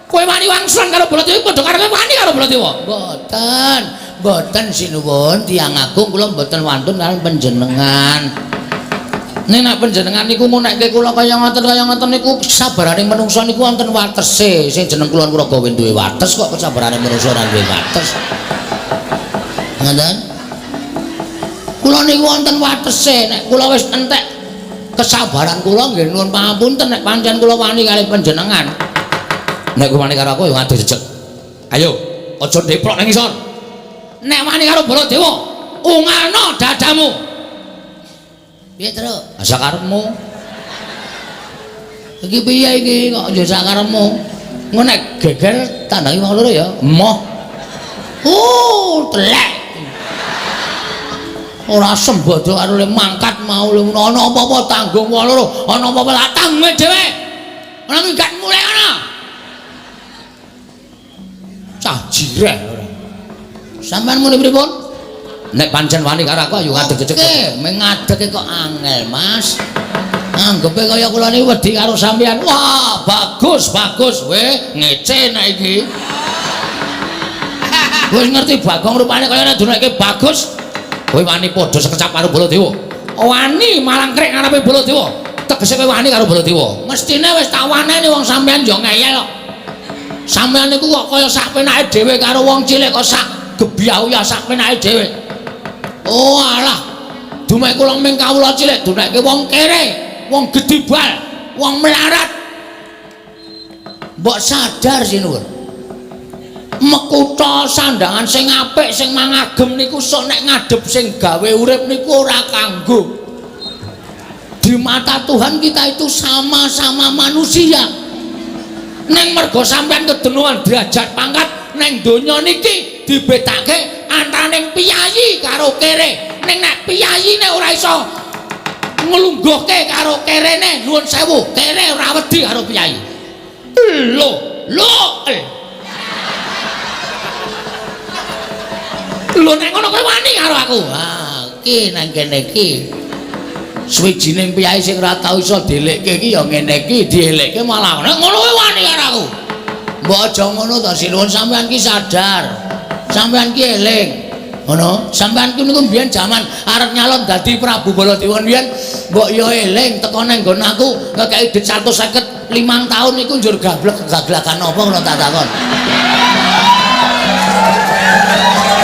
Kowe wani wangsulan karo Baladewa padha karo kowe wani karo Baladewa? Mboten. Mboten sinuwun, tiyang agung kula mboten wantun karo panjenengan. Nek nek panjenengan niku ngunekke kula kaya ngoten niku kesabarane menungsa niku wonten watese. Sing jeneng kula Nuraga duwe wates kok kesabarane menungsa ora duwe wates. Ngoten? Kula niku wonten watese. Nek kula wis entek kesabaran kula nggih nuwun pangapunten nek pancen kula wani kalih panjenengan. Nek kowe wani karo aku ya ngadeg jejeg. Ayo, aja ndeprok nang isor. Nek wani karo Baladewa, ungalno dadamu. Piye, Truk? Sakarepmu. Iki piye iki kok ya sakarepmu? Engko nek geger tandangi wong loro ya. Emoh. Telek. Ora sembodo karo le mangkat mau le ana apa-apa tanggung wong loro, ana apa-apa tak tanggung dhewe. Ora minggat mulai ana. Cah jireh ora. Sampeyan muni pripun? Nek pancen wani karo aku ayo ngadeg jejeg. Oke, ngadege kok angel, Mas. Anggepe kaya kula niki wedi karo sampeyan. Wah, bagus, bagus. Weh, ngece nek iki. Wis ngerti Bagong rupane kaya nek duneke bagus. Kowe wani padha sekecap karo Baladewa. Wani malangkrik ngarepe Baladewa. Tegese kowe wani karo Baladewa. Mestine wis tak waneni wong sampeyan yo ngeyel kok. Sampeyan niku kok kaya sak penake dhewe karo wong cilik kok sak gebyah sak penake dhewe. Oh alah, dumek kula ming kawula cilik dunekke wong kere, wong gedibal, wong melarat. Mbok sadar sinuwun. Mekutha sandangan sing apik sing mangagem niku sok nek ngadhep sing gawe urip niku ora kanggo. Di mata Tuhan kita itu sama-sama manusia. Neng mergo sampean kedenuan derajat pangkat neng donya niki dibedake antaraning piyayi karo kere. Ning nek piyayine ora iso nglungguhke karo kerene, nuwun sewu, kere ora wedi karo piyayi. Lho, lho. Lho nek ngono kowe wani karo aku. Ha, iki nang kene iki. Suwijining piyayi sing ora tau iso dielekke iki ya ngene iki, dielekke malah nek ngono kowe wani karo aku. Mbok aja ngono to, sinuwun sampean ki sadar. Sampean ki eling. Ngono, sampean ki niku mbiyen jaman arep nyalon dadi Prabu Baladewa mbiyen mbok ya eling teko nang nggon aku ngekeki dhuwit 155 taun niku njur gablek gaglakan apa ngono tak takon.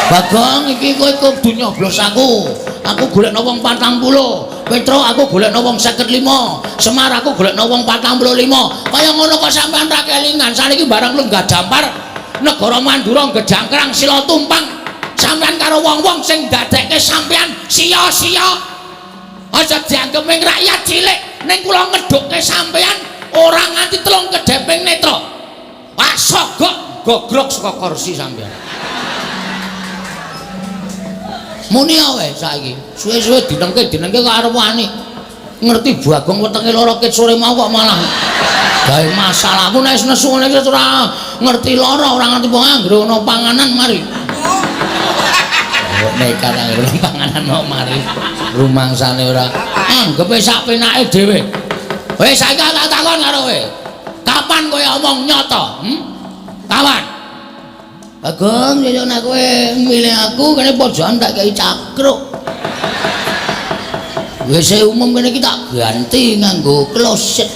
Bagong iki kowe kudu nyoblos aku. Aku golekno wong 40. Petro aku golekno wong 55. Semar aku golekno wong 45. Kaya ngono kok sampean ra kelingan. Saniki bareng lenggah dampar negara Mandura gejangkrang sila tumpang. Sampean karo wong-wong sing ndadekke sampean sia-sia. Aja dianggep ming rakyat cilik, ning kula ngedhukke sampean ora nganti telung kedheping netra. Wah, sogok gogrok saka kursi sampean. Muni wae saiki. Suwe-suwe dinengke-dinengke kok arep wani. Ngerti Bagong wetenge lara ket sore mau kok malah gawe masalah. Aku nek nesu ngene iki ora ngerti lara, ora ngerti wong anggere ana panganan mari. Kok nekat anggere ana panganan kok mari. Rumangsane ora anggepe sak penake dhewe. Wis saiki tak takon karo kowe. Kapan kowe omong nyata? Kapan? Bagong, yo nek kowe milih aku kene pojokan tak kei cakruk. WC umum kene iki tak ganti nganggo kloset.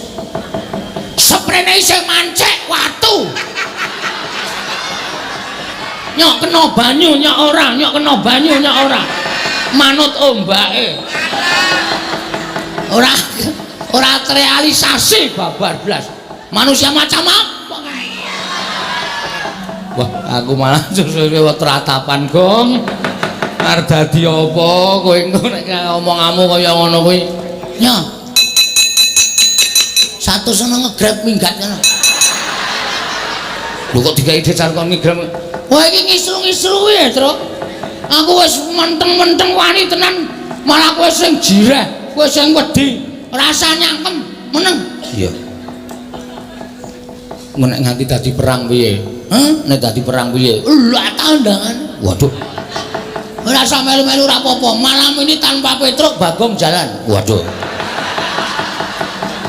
Seprene isih mancek watu. Nyok kena banyu nyok ora, nyok kena banyu nyok ora. Manut ombake. Ora ora terrealisasi babar blas. Manusia macam apa? Wah, aku malah suwe-suwe teratapan, Gong. Arep dadi apa kowe engko nek omonganmu kaya ngono kuwi? Nya. Satu sono ngegrab minggat ngono. Lho kok digawe decar kon ngegrab? Wah, iki ngisru-ngisru ya, Truk. Aku wis menteng-menteng wani tenan, malah kowe sing jireh, kowe sing wedi, rasa nyangkem, meneng. Iya. Nek nganti dadi perang piye? Hah? Nek dadi perang piye? Lah tandangan. Waduh. Ora usah melu-melu ora apa-apa. Malam ini tanpa Petruk Bagong jalan. Waduh.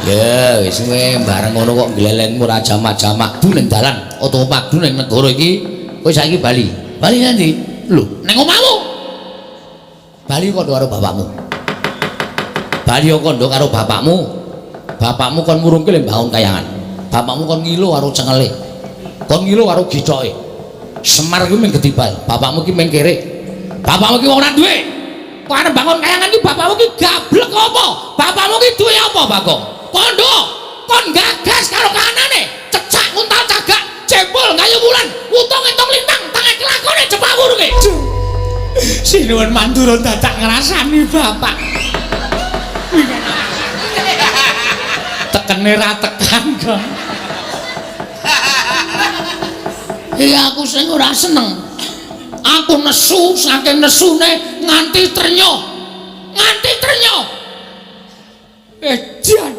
Ya wis kowe bareng ngono kok glelengmu ora jamak-jamak du ning dalan utawa padu ning negara iki. Kowe saiki bali. Bali nanti? Lho, ning omahmu. Bali kandha karo bapakmu. Bali kandha karo bapakmu. Bapakmu kon murungke le mbangun kayangan. Bapakmu kon ngilo karo cengele. Kon ngilo karo gicoke. Semar kuwi mung gedibal, bapakmu ki mung kere. Bapakmu ki wong ora duwe. Kok arep bangun kayangan ki bapakmu ki gablek apa? Bapakmu ki duwe apa, Bagong? Kondo, kon gagas karo kahanane, cecak nguntal cagak, jempol gayu wulan, wutung entung lintang, tangan kelakone jepak wurunge. Sinuwun Mandura dadak ngrasani bapak. Tekene ra tekan, Gong. Iya aku sing ora seneng. Aku nesu saking nesune nganti trenyoh. Nganti trenyoh. Edan.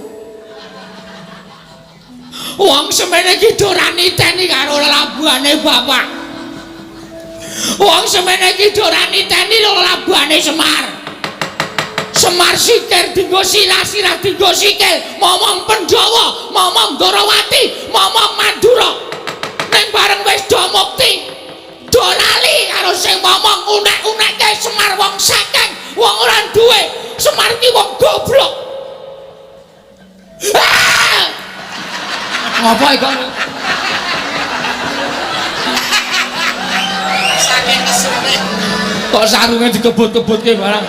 Wong semene iki do ora niteni karo lelabuhane bapak. Wong semene iki do ora niteni lelabuhane Semar. Semar sikir dinggo sirah, sirah dinggo sikil, momong Pandhawa, momong Ndorowati, momong Mandura. Ning bareng wis do mukti, do lali karo sing momong unek-unekke Semar wong sekeng, wong ora duwe. Semar ki wong goblok. Ah! Ngopo iki kok? Saking nesune. Kok sarunge dikebut-kebutke barang.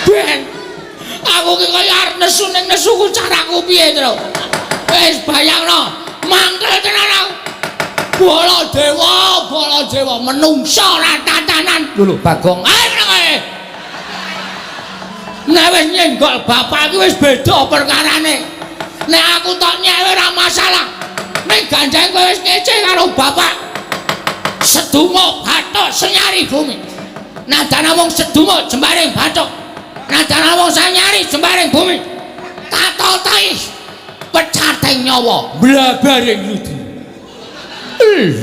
Ben. Aku ki kaya arep nesu ning nesuku caraku piye, Tru? Wis bayangno, mangkel tenan aku. Baladewa, Baladewa menungsa ora tatanan. Lho lho, Bagong. Ayo meneng ae. Nek wis nyenggol bapak iki wis beda perkarane. Nek aku tok nyewe ora masalah. Ning ganjeng kowe wis ngece karo bapak. Sedumo bathuk senyari bumi. Nadana wong sedumo jembaring bathuk. Nadana wong sanyari jembaring bumi. Tatotai pecating nyawa blabaring ludi.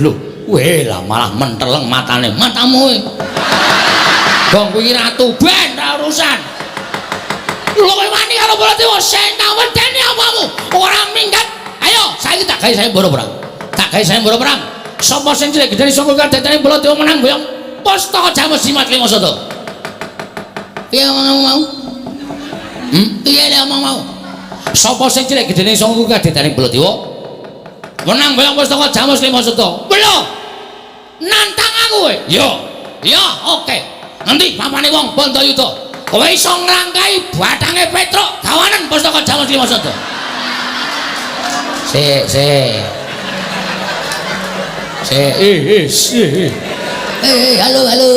Lho, weh lah malah menteleng matane. Matamu. Gong kuwi ratu ben ora urusan. Lho kowe wani karo Baladewa sing tak wedeni apamu? Ora minggat. Ayo, saiki tak gawe sayembara perang. Tak gawe sayembara perang. Sapa sing cilik gedene saka kadetane Baladewa menang boyong pustaka Jamus Jimat Lima Sata. Piye omongmu mau? Piye le omong mau? Sapa sing cilik gedene saka kadetane Baladewa menang boyong pustaka Jamus Lima Sata? Lho. Nantang aku kowe. Yo. Ya, oke. Ngendi papane wong Bandayuda? Kowe iso ngrangkai bathange Petruk gawanen pustaka Jamus Lima Sada. Sik, sik. Sik, eh, eh. Eh, halo, halo.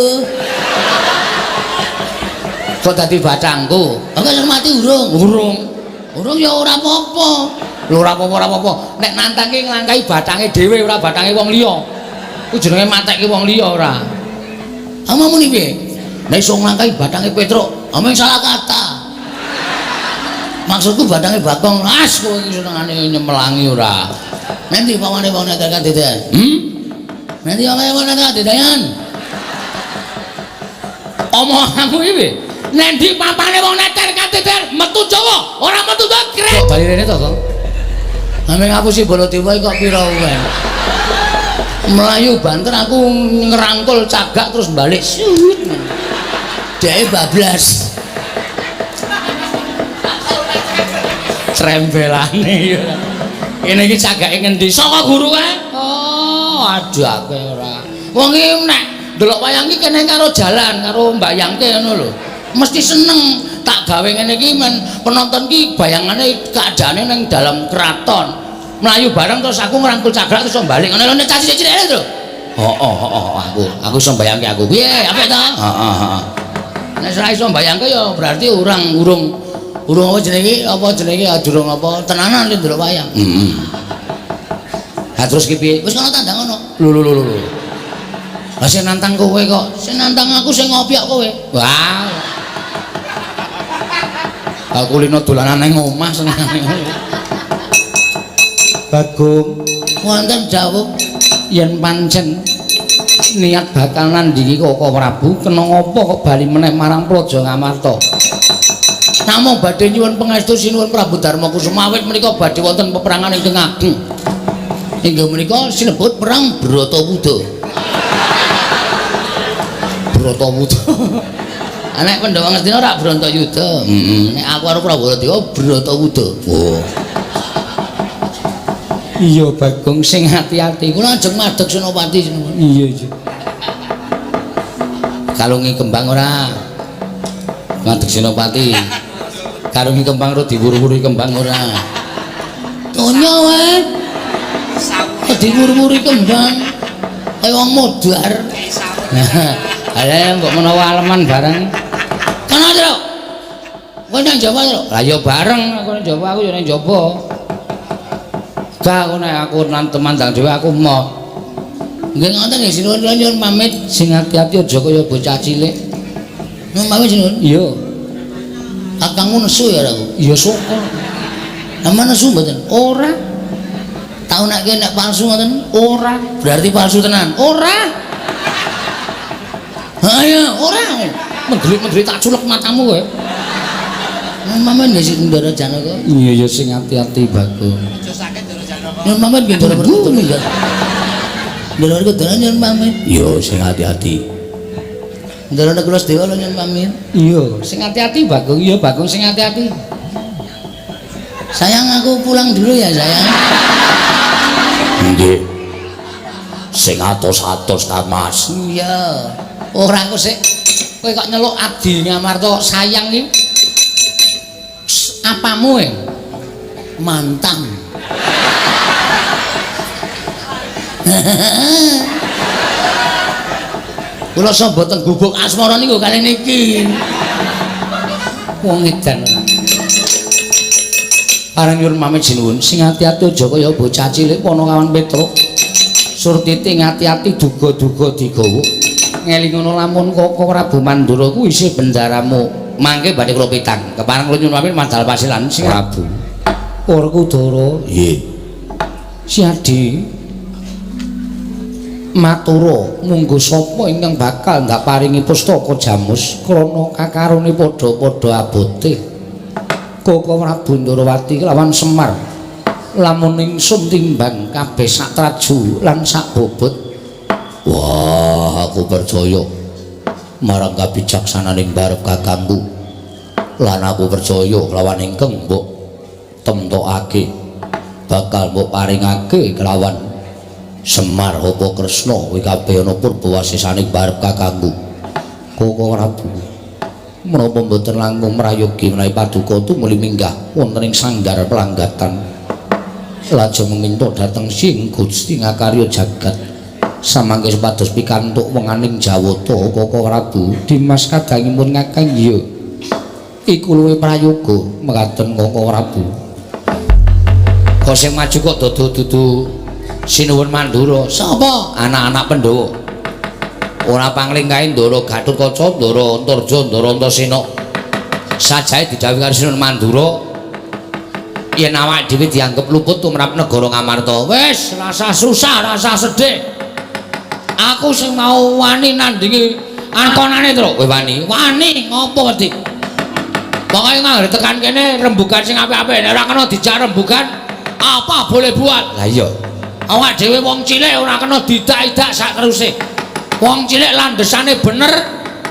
Kok dadi batangku? Aku wis mati urung. Urung. Urung ya ora apa-apa. Lho ora apa-apa, ora apa-apa. Nek nantang ki nglangkai bathange dhewe ora bathange wong liya. Ku jenenge matekke wong liya ora. Ama muni piye? Nek iso nglangkai bathange Petruk, ameng salah kata. Maksudku bathange Bagong. As kowe iki senengane nyemelangi ora. Nanti pawane wong nek kadedan. Hmm? Nanti pawane wong nek kadedan. Omonganmu iki piye? Nendi papane wong neter kadedan metu Jawa, ora metu to krek. Kok bali rene to, Kong? Ame ngapusi Baladewa kok pira wae. Melayu banter aku ngerangkul cagak terus balik. Suut. Dheke bablas. Trembelane ya. Kene iki cagake ngendi? Saka guru kae. Oh, aduh akeh ora. Wong iki nek ndelok wayang iki kene karo jalan karo mbayangke ngono lho. Mesti seneng tak gawe ngene iki men penonton ki bayangane keadaane ning dalam keraton. Melayu bareng terus aku ngrangkul cagak terus balik ngono lho nek cah cilik-cilik lho. Heeh, heeh, aku iso mbayangke aku. Piye, apik ta? Heeh, heeh. Nek ora iso mbayangke ya berarti urang urung urung apa jenenge durung apa tenanan ndelok wayang. Heeh. Ha terus ki piye? Wis kono tandang ngono. Lho lho lho lho. Lah sing nantang kowe kok, sing nantang aku sing ngopiok kowe. Wah. Aku lino dolanan nang omah senengane. Bagong, wonten dawuh yen pancen niat bakal nandingi Koko Prabu, kena ngapa kok bali meneh marang Praja Ngamarta? Namung badhe nyuwun pangestu sinuwun Prabu Darma Kusuma awit menika badhe wonten peperangan ingkang ageng. Inggih menika sinebut perang Bratawuda. Bratawuda. Nek Pandhawa Ngastina ora Bratayuda. Heeh. Nek aku karo Prabu Baladewa Bratawuda. Oh. Iya Bagong sing ati-ati. Kula ajeng madheg Senopati sinuwun. Iya iya. Kalungi kembang ora? Madheg Senopati. Kalungi kembang ora diwuru-wuru kembang ora? Tonya wae. Kok diwuru-wuru kembang. Kaya wong modar. Ayo mbok menawa aleman bareng. Kana Truk. Kowe nang Jawa, Truk? Lah ya bareng aku nang Jawa, aku ya nang Jawa. Gak aku nek aku nang temandang dhewe aku moh. Nggih ngoten nggih sinuwun kula nyuwun pamit sing ati-ati aja kaya bocah cilik. Nyuwun pamit sinuwun. Iya. Kakangmu nesu ya aku. Iya syukur. Lah nesu mboten? Ora. Tau nek nek palsu ngoten? Ora. Berarti palsu tenan? Ora. Ha ya, ora. Mendelik-mendelik tak culek matamu kowe. Nyuwun pamit nggih sing Ndara Janaka. Iya ya sing ati-ati Bagong. Aja sakit Ndara Janaka. Nyuwun pamit nggih Ndara Werkudara. Ndara Werkudara nyuwun pamit. Iya sing ati-ati. Ndara Nakula Dewa nyuwun pamit. Iya, sing ati-ati Bagong. Iya Bagong sing ati-ati. Sayang aku pulang dulu ya sayang. Nggih. Sing atos-atos ta Mas. Iya. Ora aku sik kowe kok nyeluk Adi Ngamarta sayang iki. Apamu e? Mantang. Kula sapa teng gubuk asmara niku kali niki. Wong edan. Parang nyuwun pamit sinuwun sing ati-ati aja kaya bocah cilik Panakawan Petruk. Surtiti ngati-ati duga-duga digawa. Ngelingono lamun Koko Prabu Mandura kuwi isih bendaramu. Mangke badhe kula pitang. Kepareng kula nyuwun pamit madal pasilan sing Prabu. Werkudara. Nggih. Si Adi matura munggo sapa ingkang bakal ndak paringi pustaka jamus krana kakarone padha-padha abote. Koko Prabu Ndorowati lawan Semar lamun ingsun timbang kabeh sak traju lan sak bobot. Wah, aku percaya marang kabijaksananing barep kakangku. Lan aku percaya lawan ingkang mbok temtokake bakal mbok paringake kelawan Semar apa Kresna kuwi kabeh ana purbawasisane barep kakangku. Koko Prabu, menapa mboten langkung mrayogi menawi paduka tumuli minggah wonten ing sanggar pelanggatan. Lajeng meminta dhateng Sing Gusti ngakarya jagat. Samangke supados pikantuk wenganing Jawata Koko Prabu, Dimas kadangipun Kakang iya. Iku luwih prayoga mekaten Koko Prabu. Kok sing maju kok dodo dudu Sinuwun Mandura. Sapa? Anak-anak Pandhawa. Ora pangling kae Ndara Gatotkaca, Ndara Antarja, Ndara Antasena. Sajae didhawuhi karo Sinuwun Mandura yen awake dhewe dianggep luput tumrap negara Ngamarta. Wis, rasa susah, rasa sedih. Aku sing mau wani nandingi angkonane, Truk. Kowe wani? Wani ngopo wedi? Pokoke nganggo tekan kene rembugan sing apik-apik. Nek ora kena dijak rembugan, apa boleh buat. Lah iya. Awak dhewe wong cilik ora kena didak-idak sak teruse. Wong cilik landesane bener,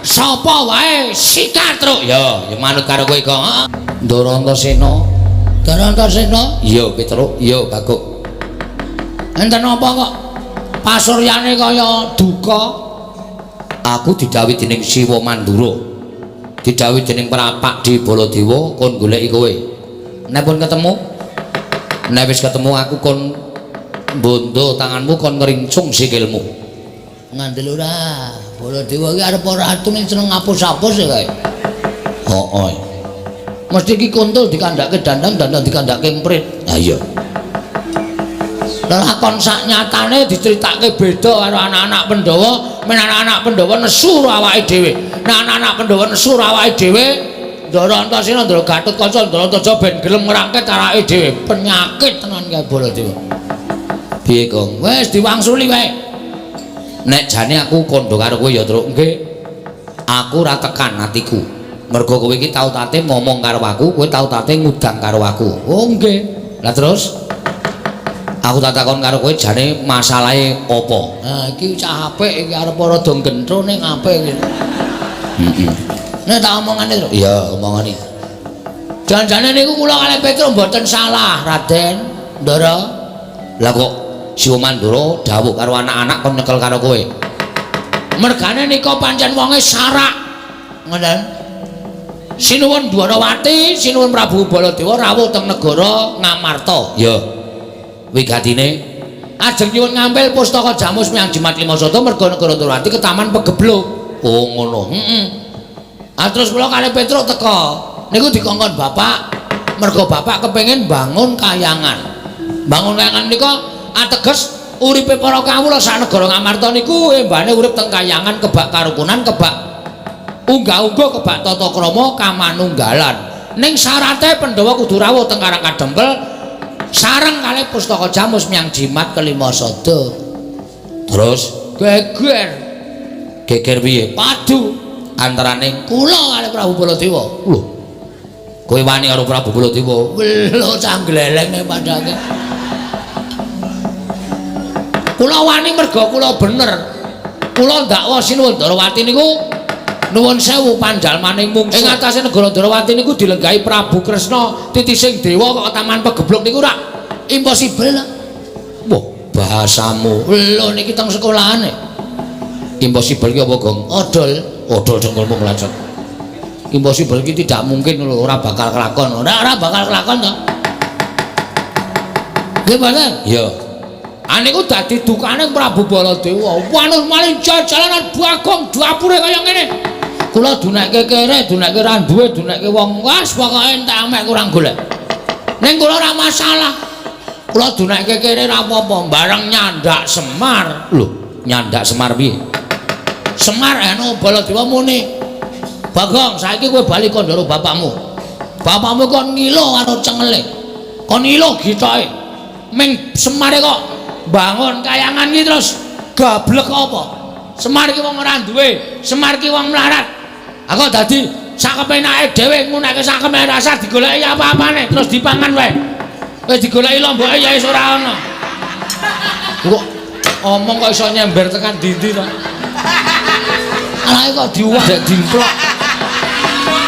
sapa wae sikat, Truk. Ya, ya manut karo kowe kok. Ndara Antasena. Ndara Antasena? Iya, Petruk. Iya, Baguk. Enten apa kok pasuryane kaya duka? Aku didhawuhi dening Siwa Mandura. Didhawuhi dening Prapak di Baladewa kon goleki kowe. Nek pun ketemu, nek wis ketemu aku kon bondo tanganmu kon ngrincung sikilmu. Ngandel ora? Baladewa iki arep ora ratu ning seneng ngapus-apus ya kae. Heeh. Mesti iki kontol dikandhake dandang, dandang dikandhake emprit. Ha iya. Lakon sak nyatane diceritake beda karo anak-anak Pandhawa, men anak-anak Pandhawa nesu karo awake dhewe. Nek anak-anak Pandhawa nesu karo awake dhewe, Ndara Antasena, Ndara Gatotkaca, Ndara Antaja ben gelem ngrangket awake dhewe. Penyakit tenan kae Baladewa. Piye, Gong? Wis diwangsuli wae. Nek jane aku kandha karo kowe ya, Truk. Nggih. Aku ora tekan atiku. Mergo kowe iki tau tate ngomong karo aku, kowe tau tate ngudang karo aku. Oh, nggih. Lah terus aku tak takon karo kowe jane masalahe apa? Nah, iki cah apik iki arep rada gentro ning apik iki. Heeh. Nek tak omongane, Truk. Iya, omongane. Janjane niku kula kalih Petruk mboten salah, Raden. Ndara. Lah kok Siwa Mandura dawuh karo anak-anak kon nyekel karo kowe. Mergane nika pancen wonge sarak. Ngoten. Sinuwun Dwarawati, Sinuwun Prabu Baladewa rawuh teng negara Ngamarta. Ya. Wigatine ajeng nyuwun ngambil pustaka Jamus miyang Jimat Lima Sata merga negara Dwarawati ketaman pegebluk. Oh ngono. Heeh. Ah terus kula kalih Petruk teka. Niku dikongkon bapak, merga bapak kepengin bangun kayangan. Bangun kayangan nika ateges uripe para kawula sak negara Ngamarta niku embane urip teng kayangan kebak karukunan, kebak unggah-ungguh, kebak tata krama kamanunggalan. Ning syarate Pandhawa kudu rawuh teng Karang Kadempel sareng kalih pustaka Jamus miyang Jimat kelima sada. Terus geger. Geger piye? Padu antarane kula kalih Prabu Baladewa. Lho. Kowe wani karo Prabu Baladewa? Lho cah gleleng padake. Kula wani merga kula bener. Kula ndakwa Sinuwun Darawati niku nuwun sewu panjalmaning mungsuh. Ing atase negara Darawati niku dilenggahi Prabu Kresna titising dewa kok taman pegebluk niku rak impossible lah. Wah, bahasamu. Lho niki teng sekolahane. Impossible ki apa, Gong? Odol. Odol dengkulmu nglecet. Impossible ki tidak mungkin lho, ora bakal kelakon. Ora bakal kelakon to. Nggih mboten? Iya. Aniku dadi dukane Prabu Baladewa. Wanul maling jajalanan Bagong dapure kaya ngene. Kula dunekke kere, dunekke ra duwe, dunekke wong. Wes pokoke entek amek kurang golek. Ning kula ora masalah. Kula dunekke kere ra apa-apa, bareng nyandak Semar. Lho, nyandak Semar piye? Semar anu Baladewa muni. Bagong, saiki kowe bali kandha bapakmu. Bapakmu kon ngilo karo cengele. Kon ngilo gitoke. Ming Semare kok bangun kayangan iki terus gablek apa? Semar iki wong ora duwe, Semar iki wong melarat. Aku dadi sakepenake dhewe nguneke sakepenake rasa digoleki apa-apane terus dipangan wae. Wis digoleki lomboke ya wis ora ana. Kok omong kok iso nyember tekan ndi-ndi to? Anake kok diuwah dek dimplok.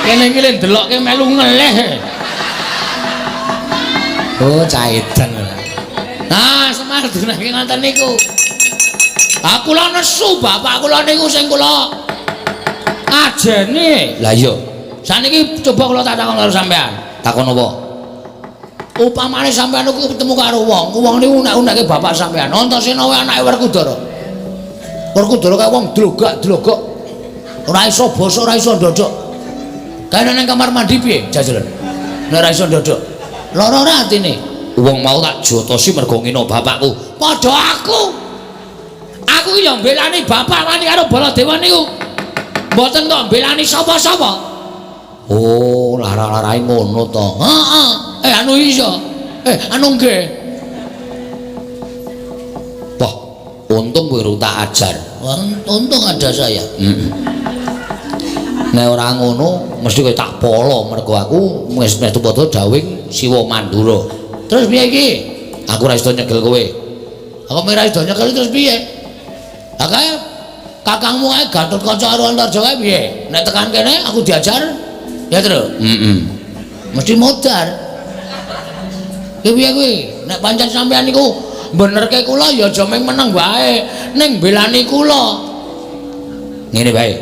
Kene iki le ndelokke melu ngelih. Oh, caitan. Nah, Semar dunake ngoten niku. Ah kula nesu bapak kula niku sing kula ajene. Lah iya. Saniki coba kula tak takon karo sampean. Takon apa? Upamane sampean niku ketemu karo wong, wong niku unek-unekke bapak sampean. Antasena wae anake Werkudara. Werkudara kae wong dlogak-dlogok. Ora iso basa, ora iso ndodok. Kae nang kamar mandi piye jajalan? Nek ora iso ndodok. Lara ora atine? Wong mau tak jotosi mergo ngino bapakku. Padha aku. Aku iki ya mbelani bapak wani karo Baladewa niku. Mboten kok mbelani sapa-sapa. Oh, lara-larae ngono to. Heeh. Anu iya. Anu nggih. Wah, untung kowe ora tak ajar. Untung ada saya. Heeh. Nek ora ngono mesti kowe tak polo mergo aku wis meh padha dawing Siwa Mandura. Terus piye iki? Aku ora iso nyekel kowe. Aku ora iso nyekel terus piye? Lah kae kakangmu kae Gatotkaca karo Antarja kae piye? Nek tekan kene aku diajar ya, Tru? Heeh. Mesti modar. Ki piye kuwi? Nek pancen sampean niku benerke kula ya aja mung meneng wae, ning belani kula. Ngene wae.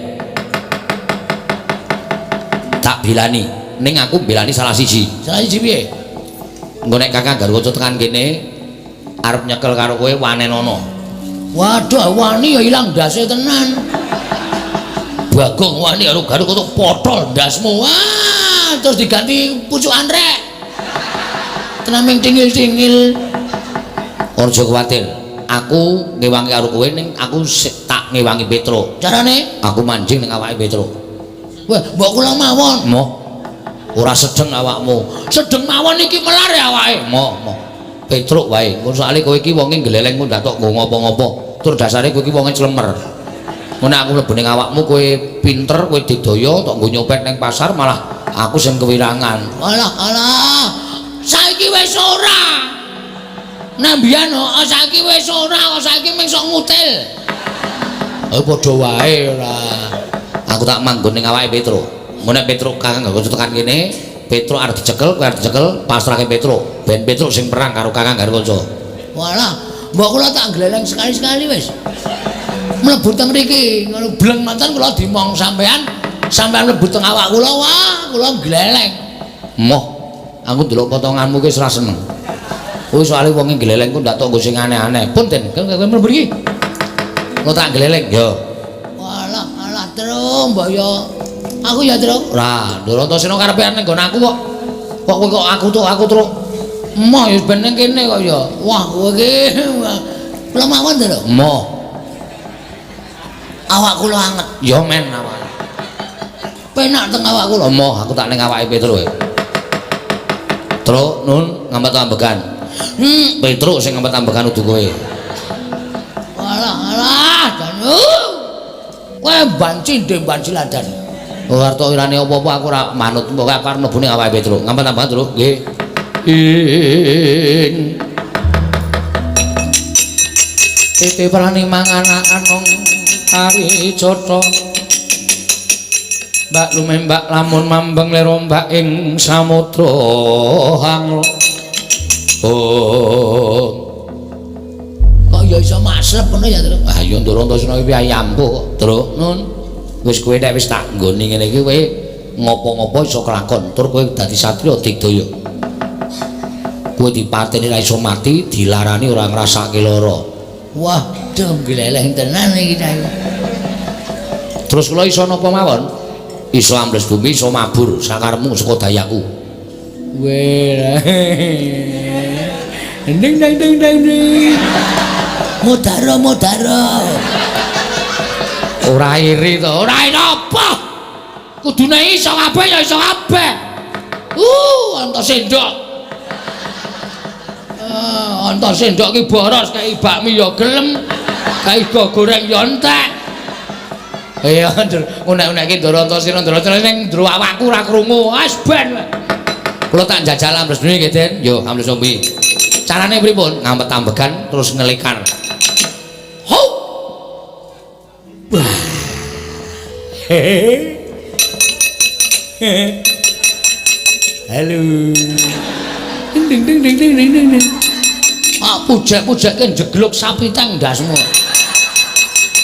Tak belani, ning aku belani salah siji. Salah siji piye? Engko nek Kakang Garwaca tekan kene arep nyekel karo kowe wanenono. Waduh, wani ya ilang ndase tenan. Bagong wani karo Garwaca potol ndasmu. Wah, terus diganti pucukan rek. Tenan ming tingil-tingil. Aja kuwatir. Aku ngewangi karo kowe ning aku tak ngewangi Petro. Carane? Aku manjing ning awake Petro. Wah, mbok kula mawon. Moh. Ora sedeng awakmu. Sedeng mawon iki melar ya awake. Moh, moh. Petruk wae. Engko soalé kowe iki wonge gleleng kok ndak tok nggo ngopo-ngopo. Tur dasare kowe iki wonge clemer. Engko nek aku mlebu ning awakmu kowe pinter, kowe didaya tok nggo nyopet ning pasar malah aku sing kewirangan. Alah, alah. Saiki wis ora. Nek mbiyen kok saiki wis ora, kok saiki mung sok ngutil. Oh padha wae ora. Aku tak manggon ning awake Petro. Engko nek Petro Kakang Garwaca tekan kene, Petro arep dicekel, kowe arep dicekel, pasrahke Petro. Ben Petro sing perang karo Kakang Garwaca. Walah, mbok kula tak gleleng sekali-sekali wis. Mlebu teng mriki, ngono bleng manten kula dimong sampean, sampean mlebu teng awak kula, wah, kula gleleng. Moh, aku ndelok potonganmu ki wis ora seneng. Kuwi soalé wonge gleleng ku ndak tok nggo sing aneh-aneh. Punten, kowe mlebu mriki. Kula tak gleleng, yo. Walah, alah, Tru, mbok yo. Aku ya, Tru. Ora, Ndoro Antasena karepe ning nggon aku kok. Kok kowe kok aku tok, aku truk. Emoh ya ben ning kene kok ya. Wah, kowe iki. Kula mawon, Tru. Emoh. Awak kula anget. Ya men awak. Penak teng awak kula. Emoh, aku tak ning awake Petro. Tru, nun ngampet ambegan. Petro sing ngampet ambegan udu kowe. Alah, alah, janu. Kowe banci ndek banci ladan. Ora tok irane apa-apa aku ora manut, pokoke aku arep mlebu ning awake Petro. Ngampet ambegan, Tru. Nggih. Ing titi prani mangan anong kari jotho. Mbak lumembak lamun mambeng lerombak ing samudra hang. Oh. Kok ya iso maslep ngono ya, Tru? Ah ya Ndoro Antasena iki piye ampuh kok, Tru. Nun. Wis kowe nek wis tak nggoni ngene iki kowe ngopo-ngopo iso kelakon, tur kowe dadi satriya digdaya. Kowe dipateni ora iso mati, dilarani ora ngrasake lara. Wah, dong gleleng tenan iki cah. Terus kula iso napa mawon? Iso ambles bumi, iso mabur sakarepmu saka dayaku. Weh. Ding ding ding ding ding. Modaro modaro. Ora iri to, ora iri apa? Kudune iso kabeh ya iso kabeh. Anta sendok. Anta sendok ki boros kei bakmi ya gelem, kei go goreng ya entek. Iya, unek-unekke Ndoro Antasena, Ndoro Antasena ning njero awakku ora krungu. Wis ben. Kula tak njajal ambles bumi nggih, Den. Yo, ambles bumi. Carane pripun? Ngampet ambegan terus ngelikar. Ho. Wah. Halo. Ding ding ding ding ding ding. Ah, pujek-pujekke njegluk sapi teng ndasmu.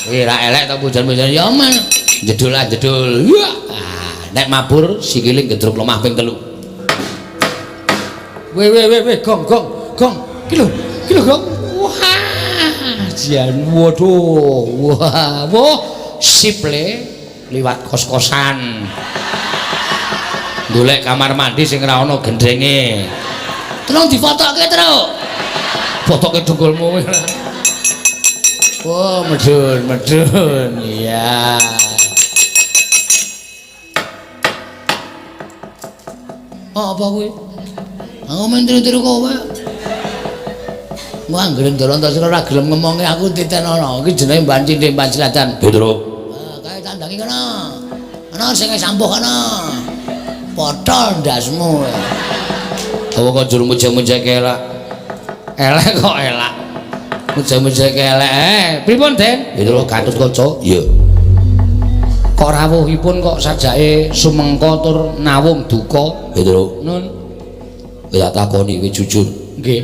Kuwi ra elek to pujan-pujan ya men. Jedul ah jedul. Ah, nek mabur sikile gedruk lemah ping 3. Weh weh weh weh gong gong gong. Iki lho, iki lho gong. Wah, jan waduh. Wah, wah sip le liwat kos-kosan. Golek kamar mandi sing ora ana gendenge. Tolong difotokke, Truk. Fotoke dengkulmu. Wah, medun, medun. Iya. Oh, apa kuwi? Aku men tiru-tiru kowe. Wah, anggere Ndara ora gelem ngomongi aku titenono. Iki jenenge Mbah Cindhe Mbah Selatan. Petro. Ah, kae tandangi kono. Ana sing sampuh kono. Potol ndasmu. Apa kok jur muja-mujake elak? Elek kok elak. Muja-mujake elek. Pripun, Den? Petro Gatotkaca. Iya. Kok rawuhipun kok sajake sumengka tur nawung duka? Petro. Nun. Kowe tak takoni kowe jujur. Nggih.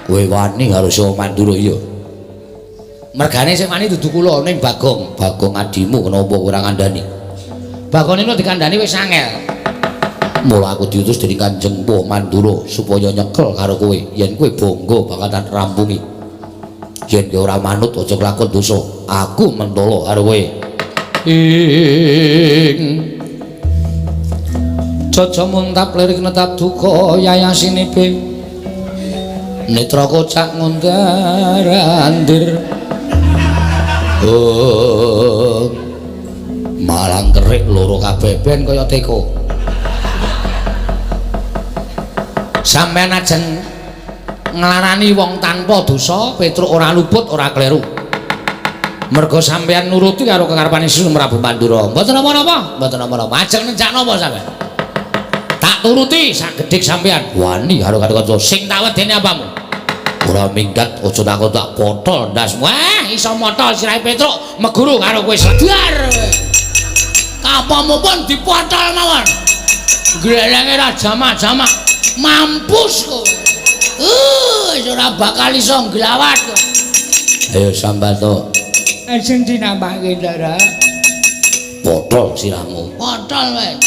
Kowe wani karo Saka Mandura iya. Mergane sing wani dudu kula ning Bagong. Bagong adimu kenapa ora ngandani? Bagong niku dikandani wis angel. Mula aku diutus dening Kanjeng Mpu Mandura supaya nyekel karo kowe. Yen kowe bangga bakal tak rampungi. Yen kowe ora manut aja kelakon dosa. Aku mentolo karo kowe. Ing Caca muntap lirik netap duka yayasinipe netra kocak ngundar-andir. Oh, malang kerik loro kabeh ben kaya teko. Sampeyan ajeng nglarani wong tanpa dosa, Petruk ora luput, ora kleru. Merga sampeyan nuruti karo kekarepane Sri Prabu Mandura. Mboten napa-napa, mboten napa-napa. Ajeng nenjak napa sampeyan? Tak turuti sak gedhik sampeyan. Wani karo kanca sing tak wedeni apamu? Ora minggat aja takon tak potol ndasmu. Wah, iso motol sirahe Petruk meguru karo kowe sedar. Kapamu pun dipotol mawon. Glelenge ra jamak-jamak. Mampus kowe. Wis ora bakal iso nglawat kowe. Ayo sambato. Ajeng dinampake, Ndara. Potol sirahmu. Potol wae.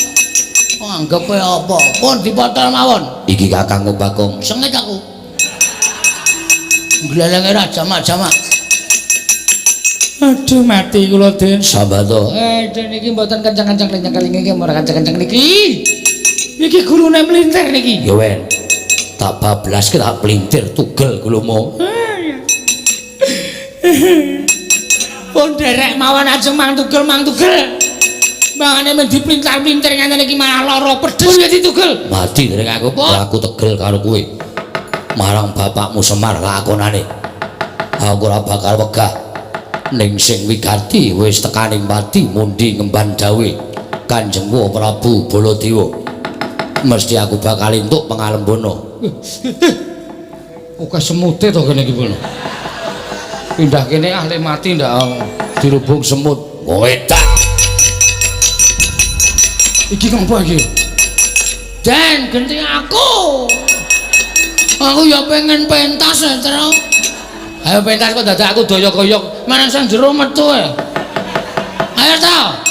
Anggep kowe apa? Pun dipotol mawon. Iki kakangku Bagong. Sengit aku. Glelenge ra jamak-jamak. Aduh mati kula, Den. Sambato. Den iki mboten kenceng-kenceng nyekel iki ora kenceng-kenceng niki. Niki gurune mlintir niki. Ya wen. Tak bablaske tak plintir tugel gulumu. Pun derek mawon ajeng mang tugel mang tugel. Mangane men diplintar-plintir ngene iki malah lara pedes ya ditugel. Mati dereng aku. Aku tegel karo kowe. Marang bapakmu Semar lakonane. Aku ora bakal wegah. Ning sing wigati wis tekaning pati mundi ngemban dawe Kanjeng Prabu Baladewa. Mesti aku bakal entuk pangalembana. Oke semute to kene iki pun. Pindah kene ah le mati ndak dirubung semut. Wong edan. Iki ngopo iki? Den, genti aku. Aku ya pengen pentas ya, Tru. Ayo pentas kok dadak aku doyok-doyok. Manang sing jero metu e. Ayo ta.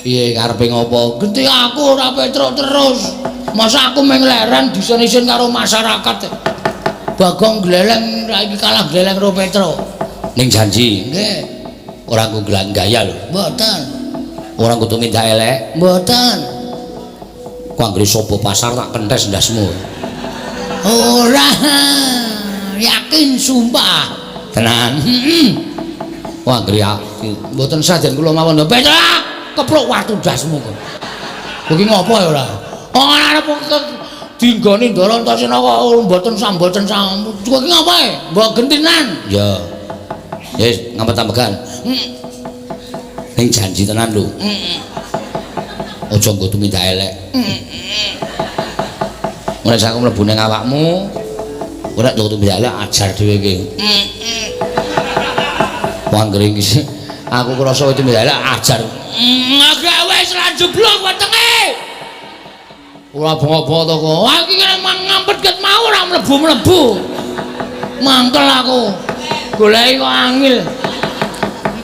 Piye karepe ngopo? Genti aku ora Petruk terus. Masa aku mung leren disen-isen karo masyarakat. Bagong gleleng saiki kalah gleleng karo Petruk. Ning janji. Nggih. Ora nggo gaya lho. Mboten. Ora nggo tumindak elek. Mboten. Ku anggere sapa pasar tak kentes ndasmu. Ora. Yakin sumpah. Tenan. Heeh. Ku anggere mboten sajen kula mawon. Petruk kepruk watu ndasmu kok. Iki ngopo ya ora? Ora arep dinggoni Ndara Antasena kok mboten samboten sam. Kowe iki ngopo e? Mbok gentinan. Ya. Wis ngampet-ambegan. Ning janji tenan lho. Aja nggo tumindak elek. Ora aku mlebu ning awakmu. Ora nggo tumindak elek ajar dhewe iki. Wong iki aku krasa tumindak elek ajar. Agak wis ra jeblok wetenge. Ora bengok-bengok to kok. Wah iki kene ngampet ket mau ora mlebu-mlebu. Mangkel aku. Goleki kok angil.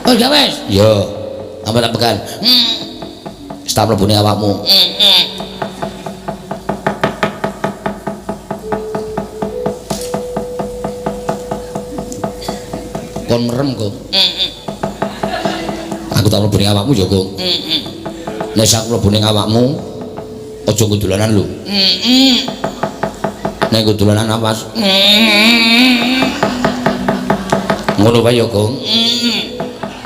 Oh ya wis. Iya. Apa tak pegang? Wis tak mlebune awakmu. Kon merem, Gong. Aku tak mlebu ning awakmu ya, Gong. Nek aku mlebu ning awakmu, aja nggo dolanan lho. Nek nggo dolanan awas. Ngono wae ya, Gong.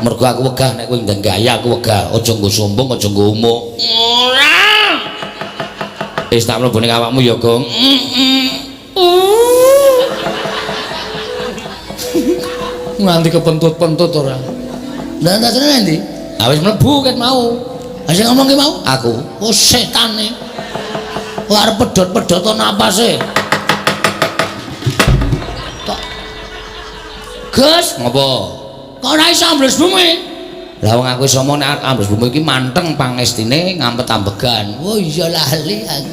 Mergo aku wegah nek kowe ndang gaya aku wegah. Aja nggo sombong, aja nggo umuk. Ora. Wis tak mlebu ning awakmu ya, Gong. Nganti kepentut-pentut ora. Lah nang endi? Ah wis mlebu ket mau. Ah sing ngomong ki mau? Aku. Oh setane. Kok arep pedhot-pedhotan napase. Kok Gus, ngopo? Kok ora iso ambles bumi? Lah wong aku iso omong nek ambles bumi iki manteng pangestine ngampet ambegan. Oh iya lali aku.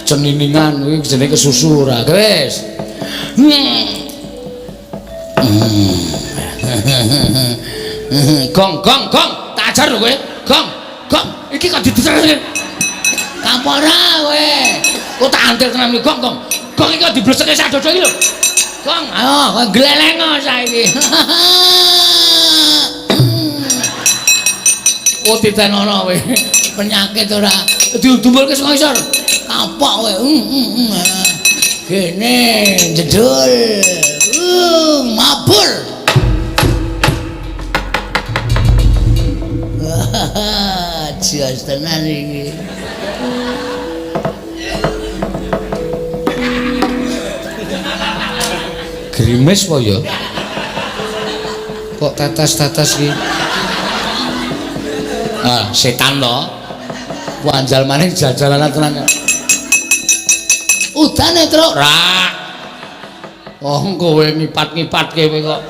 Ceniningan kuwi jenenge kesusu ora. Wis. Gong gong gong, tak ajar lho kowe. Gong, gong, iki kok dideser. Kapok ora kowe. Kok tak antir tenan iki gong gong. Gong iki kok dibleseke sak dodo iki lho. Gong, ayo kowe gleleng saiki. Oh titenono kowe. Penyakit ora didumpulke saka isor. Kapok kowe. Gene jedul. Mabur. Jos tenan iki. Grimes po ya? Kok tetes-tetes iki? Ah, setan to. Wanjal maning jajalanan tenan. Udane, Truk. Ra. Oh, kowe ngipat-ngipatke kowe kok.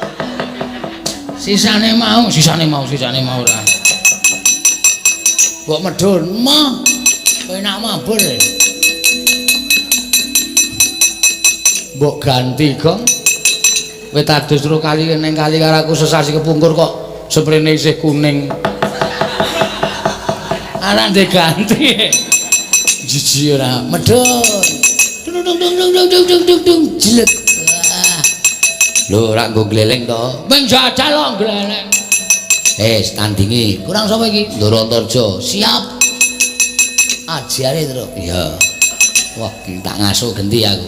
Sisane mau, sisane mau, sisane mau ora. Mbok medhun, mah. Kowe nak mabur. Mbok ganti, Gong. Kowe tadus ro kali ning kali karo aku sesasi kepungkur kok sprene isih kuning. Ora diganti. Jijik ora. Medhun. Dung dung dung dung dung dung dung dung jelek. Lho, ora nggo gleleng to. Ping jajal kok gleleng. Wis tandingi. Kurang sapa iki? Ndoro Antarja. Siap. Ajare, Truk. Iya. Wah, tak ngasuh genti aku.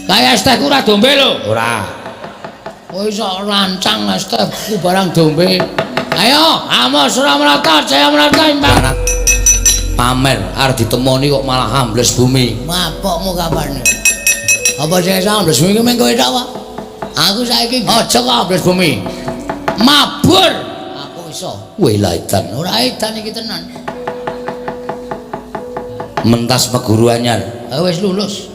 Kaya es tehku ora dombe lho. Ora. Kowe iso rancang es tehku barang dombe. Ayo, amos ora mrata, jaya mrata imbang. Pamer arep ditemoni kok malah ambles bumi. Mapokmu kapan? Apa sing iso ambles bumi ki mung kowe tok, Pak? Aku saiki aja kok ambles bumi. Mabur. Aku iso. Weh lah edan. Ora edan iki tenan. Mentas meguru anyar. Ah wis lulus.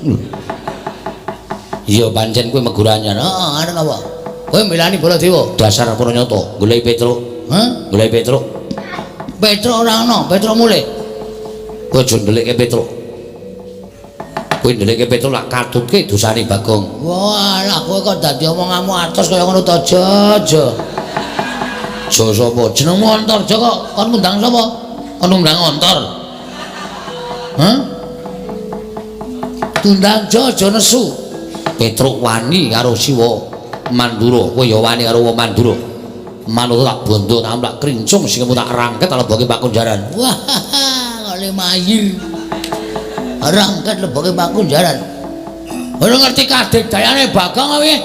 Iya pancen kowe meguru anyar. Heeh, arep apa? Kowe milani Baladewa. Dasar Pranyata, goleki Petruk. Hah? Goleki Petruk. Petruk ora ana, Petruk mulih. Kowe aja ndelikke Petruk. Kowe ndelikke Petruk lak katutke dosane Bagong. Wah, lah kowe kok dadi omonganmu atos kaya ngono to, Aja. Ja sapa? Jenengmu Antarja kok kon ngundang sapa? Kon ngundang Antar. Hah? Tundang aja nesu. Petruk wani karo Siwa Mandura. Kowe ya wani karo wong Mandura. Manut tak bondo tak amplak krincung sing tak rangket leboke pakunjaran. Wah, kok le mayu. Rangket leboke pakunjaran. Ora ngerti kadegdayane Bagong apa piye?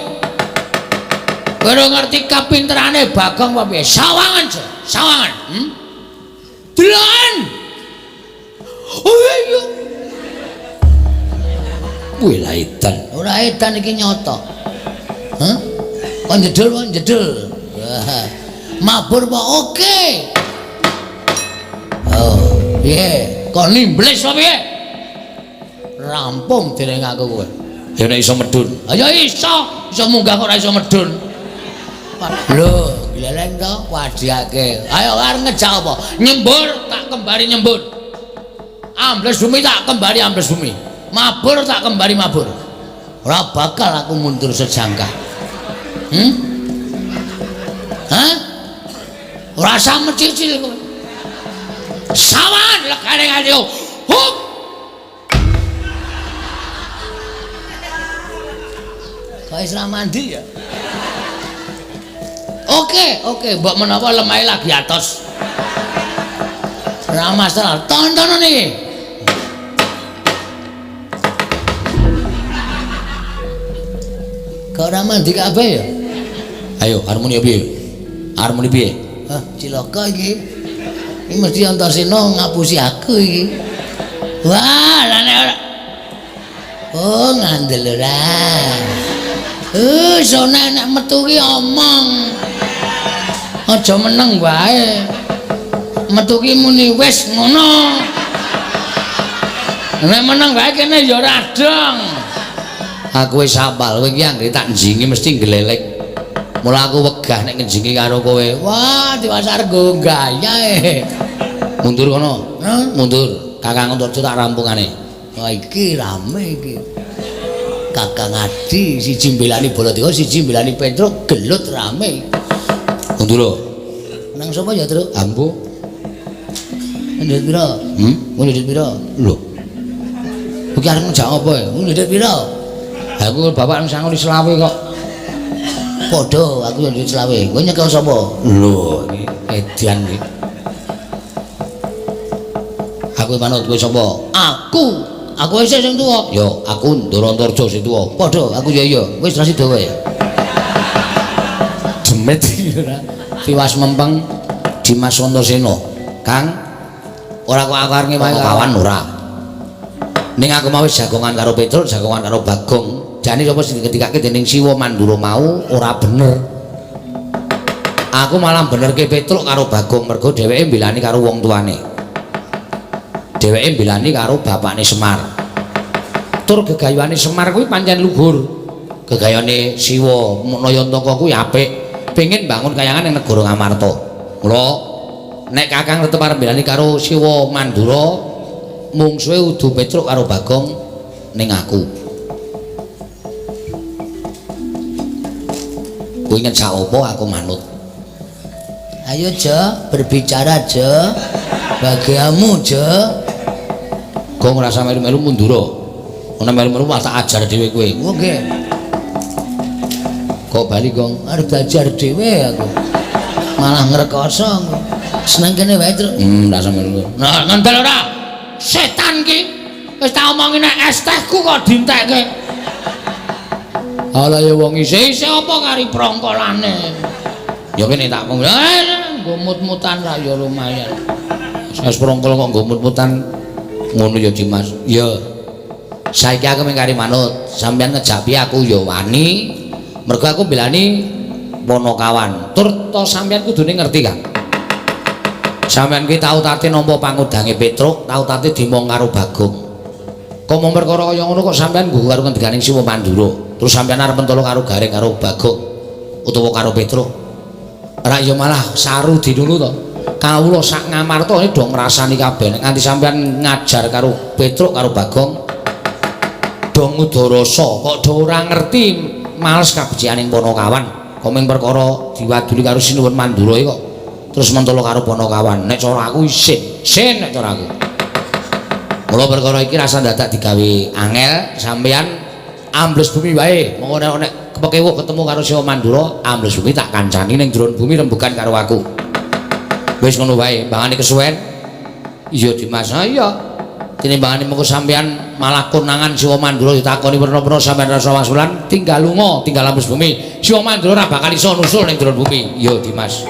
Ora ngerti kapinterane Bagong apa piye? Sawangan, sawangan. Deloken. Oh iya. Wih lah edan. Ora edan iki nyata. Hah? Kon jedul, kon jedul. Mabur apa oke? Oh, piye? Kon nimbles apa piye? Rampung dereng aku kowe. Ya nek iso medun. Ya iso, iso munggah kok ora iso medun. Lho, gleleng to wadiake. Ayo arep ngejak apa? Nyembur tak kembari nyembur. Ambles bumi tak kembari ambles bumi. Mabur tak kembari mabur. Ora bakal aku mundur sejangkah. Hah? Ora usah mecicil kowe. Sawan legane nganti. Hup. Kok wis ra mandi ya? Oke, oke, mbok menawa lemahe lagi atos. Ora masalah, tontonan iki. Kok ora mandi kabeh ya? Ayo, harmoni piye? Harmoni piye? Hah, cilaka iki. Iki mesti Antasena ngapusi aku iki. Wah, lah nek ora. Oh, ngandel ora. Sone nek metu ki omong. Aja meneng wae. Metu ki muni wis ngono. Nek meneng wae kene ya ora dong. Aku wis hafal, kowe iki anggere tak njingi mesti nglelek. Mula aku wegah nek ngenjingi karo kowe. Wah, diwasar nggo gaya e. Mundur kono. Mundur. Kakang Antarja tak rampungane. Wah, iki rame iki. Kakang Adi siji mbelani Baladewa, siji mbelani Petruk, gelut rame. Mundur. Nang sapa ya, Truk? Ambo. Ndhit pira? Ndhit pira? Lho. Iki arep ngejak apa ya? Ndhit pira? Aku bapak nang sangoni selawe kok. Padha, aku yo ndhit selawe. Kowe nyekel sapa? Lho, iki edan iki. Aku manut kowe sapa? Aku. Aku isih sing tuwa. Yo, aku Ndara Antarja sing tuwa. Padha, aku ya iya. Wis ra sida kowe. Demet iki ora. Tiwas mempeng Dimas Antasena. Kang, ora kok aku arep ngewangi kawan ora. Ning aku mau wis jagongan karo Petruk, jagongan karo Bagong. Jane sapa sing diketikake dening Siwa Mandura mau ora bener. Aku malah benerke Petruk karo Bagong mergo dheweke mbelani karo wong tuane. Dheweke mbelani karo bapakne Semar. Tur gegayuhane Semar kuwi pancen luhur. Gegayane Siwa Nayantaka kuwi apik. Pengen bangun kayangan ning negara Ngamarta. Mula nek Kakang tetep arep mbelani karo Siwa Mandura, mungsuhe udu Petruk karo Bagong ning aku. Kowe ngejak apa aku manut. Ayo Jo, berbicara Jo. Bagiamu Jo. Gong ora usah melu-melu mundura. Ana melu-melu malah tak ajar dhewe kowe. Oke. Kok bali Gong? Arep diajar dhewe aku. Malah ngrekoso aku. Seneng kene wae, Truk. Ora usah melu. Nah, ngandel ora? Setan ki. Wis tak omongi nek es tehku kok dientekke. Ala ya wong isih-isih apa kari prongkolane. Ya kene tak ngomong. Nggo mut-mutan ra ya lumayan. Es prongkol kok nggo mut-mutan ngono ya Dimas. Ya. Saiki aku mung kari manut, sampeyan ngejak piye aku ya wani. Mergo aku mbelani Ponokawan. Tur to sampeyan kudune ngerti, Kang. Sampeyan ki tau tate nampa pangudange Petruk, tau tate dimong karo Bagong. Kok mung perkara kaya ngono kok sampeyan nggo karo ngendikaning Siwa Mandura. Terus sampeyan arep mentolo karo Gareng karo Bagong utawa karo Petruk. Ora ya malah saru dinulu to. Kawula sak Ngamarta do ngrasani kabeh. Nek nganti sampeyan ngajar karo Petruk karo Bagong do ngudarasa, kok do ora ngerti males kabecikaning Ponokawan. Kok mung perkara diwaduli karo Sinuwun Mandura iki kok terus mentolo karo Ponokawan. Nek cara aku isin, sin nek cara aku. Mula perkara iki rasa dadak digawe angel, sampeyan ambles bumi wae. Monggo nek kepekewuh ketemu karo Siwa Mandura, ambles bumi tak kancani ning jero bumi rembugan karo aku. Wis ngono wae, mbangane kesuwen. Iya Dimas, iya. Tinimbangane mengko sampeyan malah konangan Siwa Mandura ditakoni werna-werna sampeyan rasa wangsulan, tinggal lunga, tinggal ambles bumi. Siwa Mandura ora bakal iso nusul ning jero bumi. Iya Dimas.